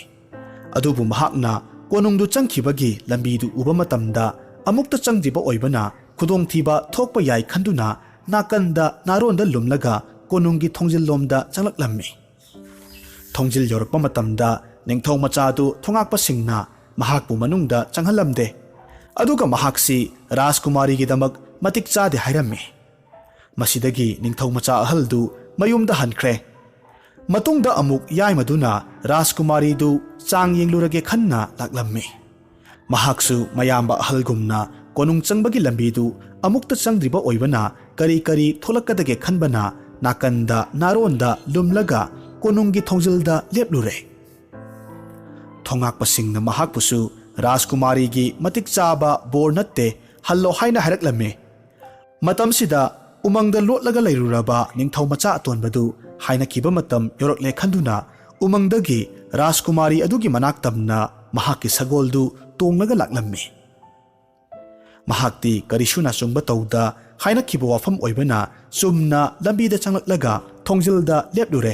ꯑꯗꯨꯕꯨ ꯃꯍꯥꯛꯅ ꯀꯣꯅꯨꯡꯗꯨ ꯆꯪꯈꯤꯕꯒꯤ ꯂꯝꯕꯤꯗꯨ ꯎꯕ ꯃꯇꯝꯗ ꯑꯃꯨꯛꯇ ꯆꯪꯗ꯭ꯔꯤꯕ ꯑꯣꯏꯕꯅ ꯈꯨꯗꯣꯡꯊꯤꯕ ꯊꯣꯛꯄ ꯌꯥꯏ ꯈꯟꯗꯨꯅ ꯅꯥꯀꯟꯗ ꯅꯥꯔꯣꯟꯗ ꯂꯨꯝꯂꯒ ꯀꯣꯅꯨꯡꯒꯤ ꯊꯣꯡꯖꯤꯜꯂꯣꯝꯗ ꯆꯪꯂꯛꯂꯝꯃꯤ꯫ ꯊꯣꯡꯖꯤꯜ ꯌꯧꯔꯛꯄ ꯃꯇꯝꯗ ꯅꯤꯡꯊꯧ ꯃꯆꯥꯗꯨ ꯊꯣꯉꯥꯛꯄꯁꯤꯡꯅ ꯃꯍꯥꯛꯄꯨ ꯃꯅꯨꯡꯗ ꯆꯪꯍꯜꯂꯝꯗꯦ꯫ ꯑꯗꯨꯒ ꯃꯍꯥꯛꯁꯤ ꯔꯥꯖꯀꯨꯃꯥꯔꯤꯒꯤꯗꯃꯛ ꯃꯇꯤꯛ ꯆꯥꯗꯦ ꯍꯥꯏꯔꯝꯃꯤ꯫ ꯃꯁꯤꯗꯒꯤ ꯅꯤꯡꯊꯧ ꯃꯆꯥ ꯑꯍꯜꯗꯨ ꯃꯌꯨꯝꯗ ꯍꯟꯈ꯭ꯔꯦ꯫ ꯃꯇꯨꯡꯗ ꯑꯃꯨꯛ ꯌꯥꯏꯃꯗꯨꯅ ꯔꯥꯖꯀꯨꯃꯥꯔꯤꯗꯨ ꯆꯥꯡ ꯌꯦꯡꯂꯨꯔꯒꯦ ꯈꯟꯅ ꯂꯥꯛꯂꯝꯃꯤ꯫ ꯃꯍꯥꯛꯁꯨ ꯃꯌꯥꯝꯕ ꯑꯍꯜꯒꯨꯝꯅ ꯀꯣꯅꯨꯡ ꯆꯪꯕꯒꯤ ꯂꯝꯕꯤꯗꯨ ꯑꯃꯨꯛꯇ ꯆꯪꯗ꯭ꯔꯤꯕ ꯑꯣꯏꯕꯅ ꯀꯔꯤ ꯀꯔꯤ ꯊꯣꯛꯂꯛꯀꯗꯒꯦ ꯈꯟꯕꯅ ꯅꯥꯀꯟꯗ ꯅꯥꯔꯣꯟꯗ ꯂꯨꯝꯂꯒ ꯀꯣꯅꯨꯡꯒꯤ ꯊꯣꯡꯖꯤꯜꯗ ꯂꯦꯞꯂꯨꯔꯦ꯫ ꯊꯣꯉꯥꯛꯄꯁꯤꯡꯅ ꯃꯍꯥꯛꯄꯨꯁꯨ ꯔꯥꯖꯀꯨꯃꯥꯔꯤꯒꯤ ꯃꯇꯤꯛ ꯆꯥꯕ ꯕꯣꯔ ꯅꯠꯇꯦ, ꯍꯜꯂꯣ ꯍꯥꯏꯅ ꯍꯥꯏꯔꯛꯂꯝꯃꯤ꯫ ꯃꯇꯝꯁꯤꯗ ꯎꯃꯪꯗ ꯂꯣꯠꯂꯒ ꯂꯩꯔꯨꯔꯕ ꯅꯤꯡꯊꯧ ꯃꯆꯥ ꯑꯇꯣꯟꯕꯗꯨ ꯍꯥꯏꯅꯈꯤꯕ ꯃꯇꯝ ꯌꯧꯔꯛꯂꯦ ꯈꯟꯗꯨꯅ ꯎꯃꯪꯗꯒꯤ ꯔꯥꯖꯀꯨꯃꯥꯔꯤ ꯑꯗꯨꯒꯤ ꯃꯅꯥꯛ ꯇꯝꯅ ꯃꯍꯥꯛꯀꯤ ꯁꯒꯣꯜꯗꯨ ꯇꯣꯡꯂꯒ ꯂꯥꯛꯂꯝꯃꯤ꯫ ꯃꯍꯥꯛꯇꯤ ꯀꯔꯤꯁꯨ ꯅꯥꯆꯨꯡꯕ ꯇꯧꯗ ꯍꯥꯏꯅꯈꯤꯕ ꯋꯥꯐꯝ ꯑꯣꯏꯕꯅ ꯆꯨꯝꯅ ꯂꯝꯕꯤꯗ ꯆꯪꯂꯛꯂꯒ ꯊꯣꯡꯖꯤꯜꯗ ꯂꯦꯞꯂꯨꯔꯦ꯫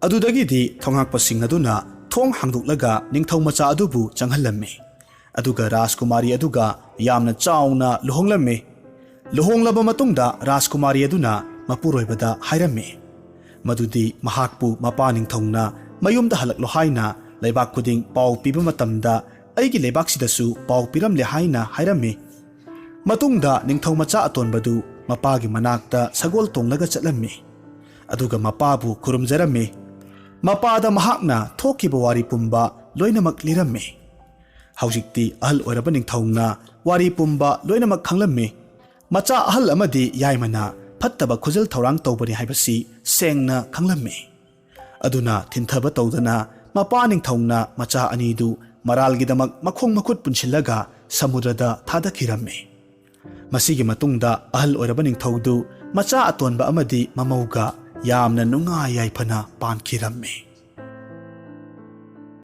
ꯑꯗꯨꯗꯒꯤꯗꯤ ꯊꯣꯉꯥꯛꯄꯁꯤꯡ ꯑꯗꯨꯅ ꯊꯣꯡ ꯍꯥꯡꯗꯣꯛꯂꯒ ꯅꯤꯡꯊꯧ ꯃꯆꯥ ꯑꯗꯨꯕꯨ ꯆꯪꯍꯜꯂꯝꯃꯤ꯫ ꯑꯗꯨꯒ ꯔꯥꯖꯀꯨꯃꯥꯔꯤ ꯑꯗꯨꯒ ꯌꯥꯝꯅ ꯆꯥꯎꯅ ꯂꯨꯍꯣꯡꯂꯝꯃꯤ꯫ ꯂꯨꯍꯣꯡꯂꯕ ꯃꯇꯨꯡꯗ ꯔꯥꯖꯀꯨꯃꯥꯔꯤ ꯑꯗꯨꯅ ꯃꯄꯨꯔꯣꯏꯕꯗ ꯍꯥꯏꯔꯝꯃꯤ ꯃꯗꯨꯗꯤ ꯃꯍꯥꯛꯄꯨ ꯃꯄꯥ ꯅꯤꯡꯊꯧꯅ ꯃꯌꯨꯝꯗ ꯍꯜꯂꯛꯂꯣ ꯍꯥꯏꯅ ꯂꯩꯕꯥꯛ ꯈꯨꯗꯤꯡ ꯄꯥꯎ ꯄꯤꯕ ꯃꯇꯝꯗ ꯑꯩꯒꯤ ꯂꯩꯕꯥꯛꯁꯤꯗꯁꯨ ꯄꯥꯎ ꯄꯤꯔꯝꯂꯦ ꯍꯥꯏꯅ ꯍꯥꯏꯔꯝꯃꯤ꯫ ꯃꯇꯨꯡꯗ ꯅꯤꯡꯊꯧ ꯃꯆꯥ ꯑꯇꯣꯟꯕꯗꯨ ꯃꯄꯥꯒꯤ ꯃꯅꯥꯛꯇ ꯁꯒꯣꯜ ꯇꯣꯡꯂꯒ ꯆꯠꯂꯝꯃꯤ꯫ ꯑꯗꯨꯒ ꯃꯄꯥꯕꯨ ꯈꯨꯔꯨꯝꯖꯔꯝꯃꯤ꯫ ꯃꯄꯥꯗ ꯃꯍꯥꯛꯅ ꯊꯣꯛꯈꯤꯕ ꯋꯥꯔꯤ ꯄꯨꯝꯕ ꯂꯣꯏꯅꯃꯛ ꯂꯤꯔꯝꯃꯤ꯫ ꯍꯧꯖꯤꯛꯇꯤ ꯑꯍꯜ ꯑꯣꯏꯔꯕ ꯅꯤꯡꯊꯧꯅ ꯋꯥꯔꯤ ꯄꯨꯝꯕ ꯂꯣꯏꯅꯃꯛ ꯈꯪꯂꯝꯃꯤ꯫ ꯃꯆꯥ ꯑꯍꯜ ꯑꯃꯗꯤ ꯌꯥꯏꯃꯅ ꯐꯠꯇꯕ ꯈꯨꯖꯤꯜ ꯊꯧꯔꯥꯡ ꯇꯧꯕꯅꯤ ꯍꯥꯏꯕꯁꯤ ꯁꯦꯡꯅ ꯈꯪꯂꯝꯃꯤ꯫ ꯑꯗꯨꯅ ꯊꯤꯟꯊꯕ ꯇꯧꯗꯅ ꯃꯄꯥ ꯅꯤꯡꯊꯧꯅ ꯃꯆꯥ ꯑꯅꯤꯗꯨ ꯃꯔꯥꯜꯒꯤꯗꯃꯛ ꯃꯈꯣꯡ ꯃꯈꯨꯠ ꯄꯨꯟꯁꯤꯜꯂꯒ ꯁꯃꯨꯗ꯭ꯔꯗ ꯊꯥꯗꯈꯤꯔꯝꯃꯤ꯫ ꯃꯁꯤꯒꯤ ꯃꯇꯨꯡꯗ ꯑꯍꯜ ꯑꯣꯏꯔꯕ ꯅꯤꯡꯊꯧꯗꯨ ꯃꯆꯥ ꯑꯇꯣꯟꯕ ꯑꯃꯗꯤ ꯃꯃꯧꯒ ꯌꯥꯝꯅ ꯅꯨꯡꯉꯥꯏ ꯌꯥꯏꯐꯅ ꯄꯥꯟꯈꯤꯔꯝꯃꯤ꯫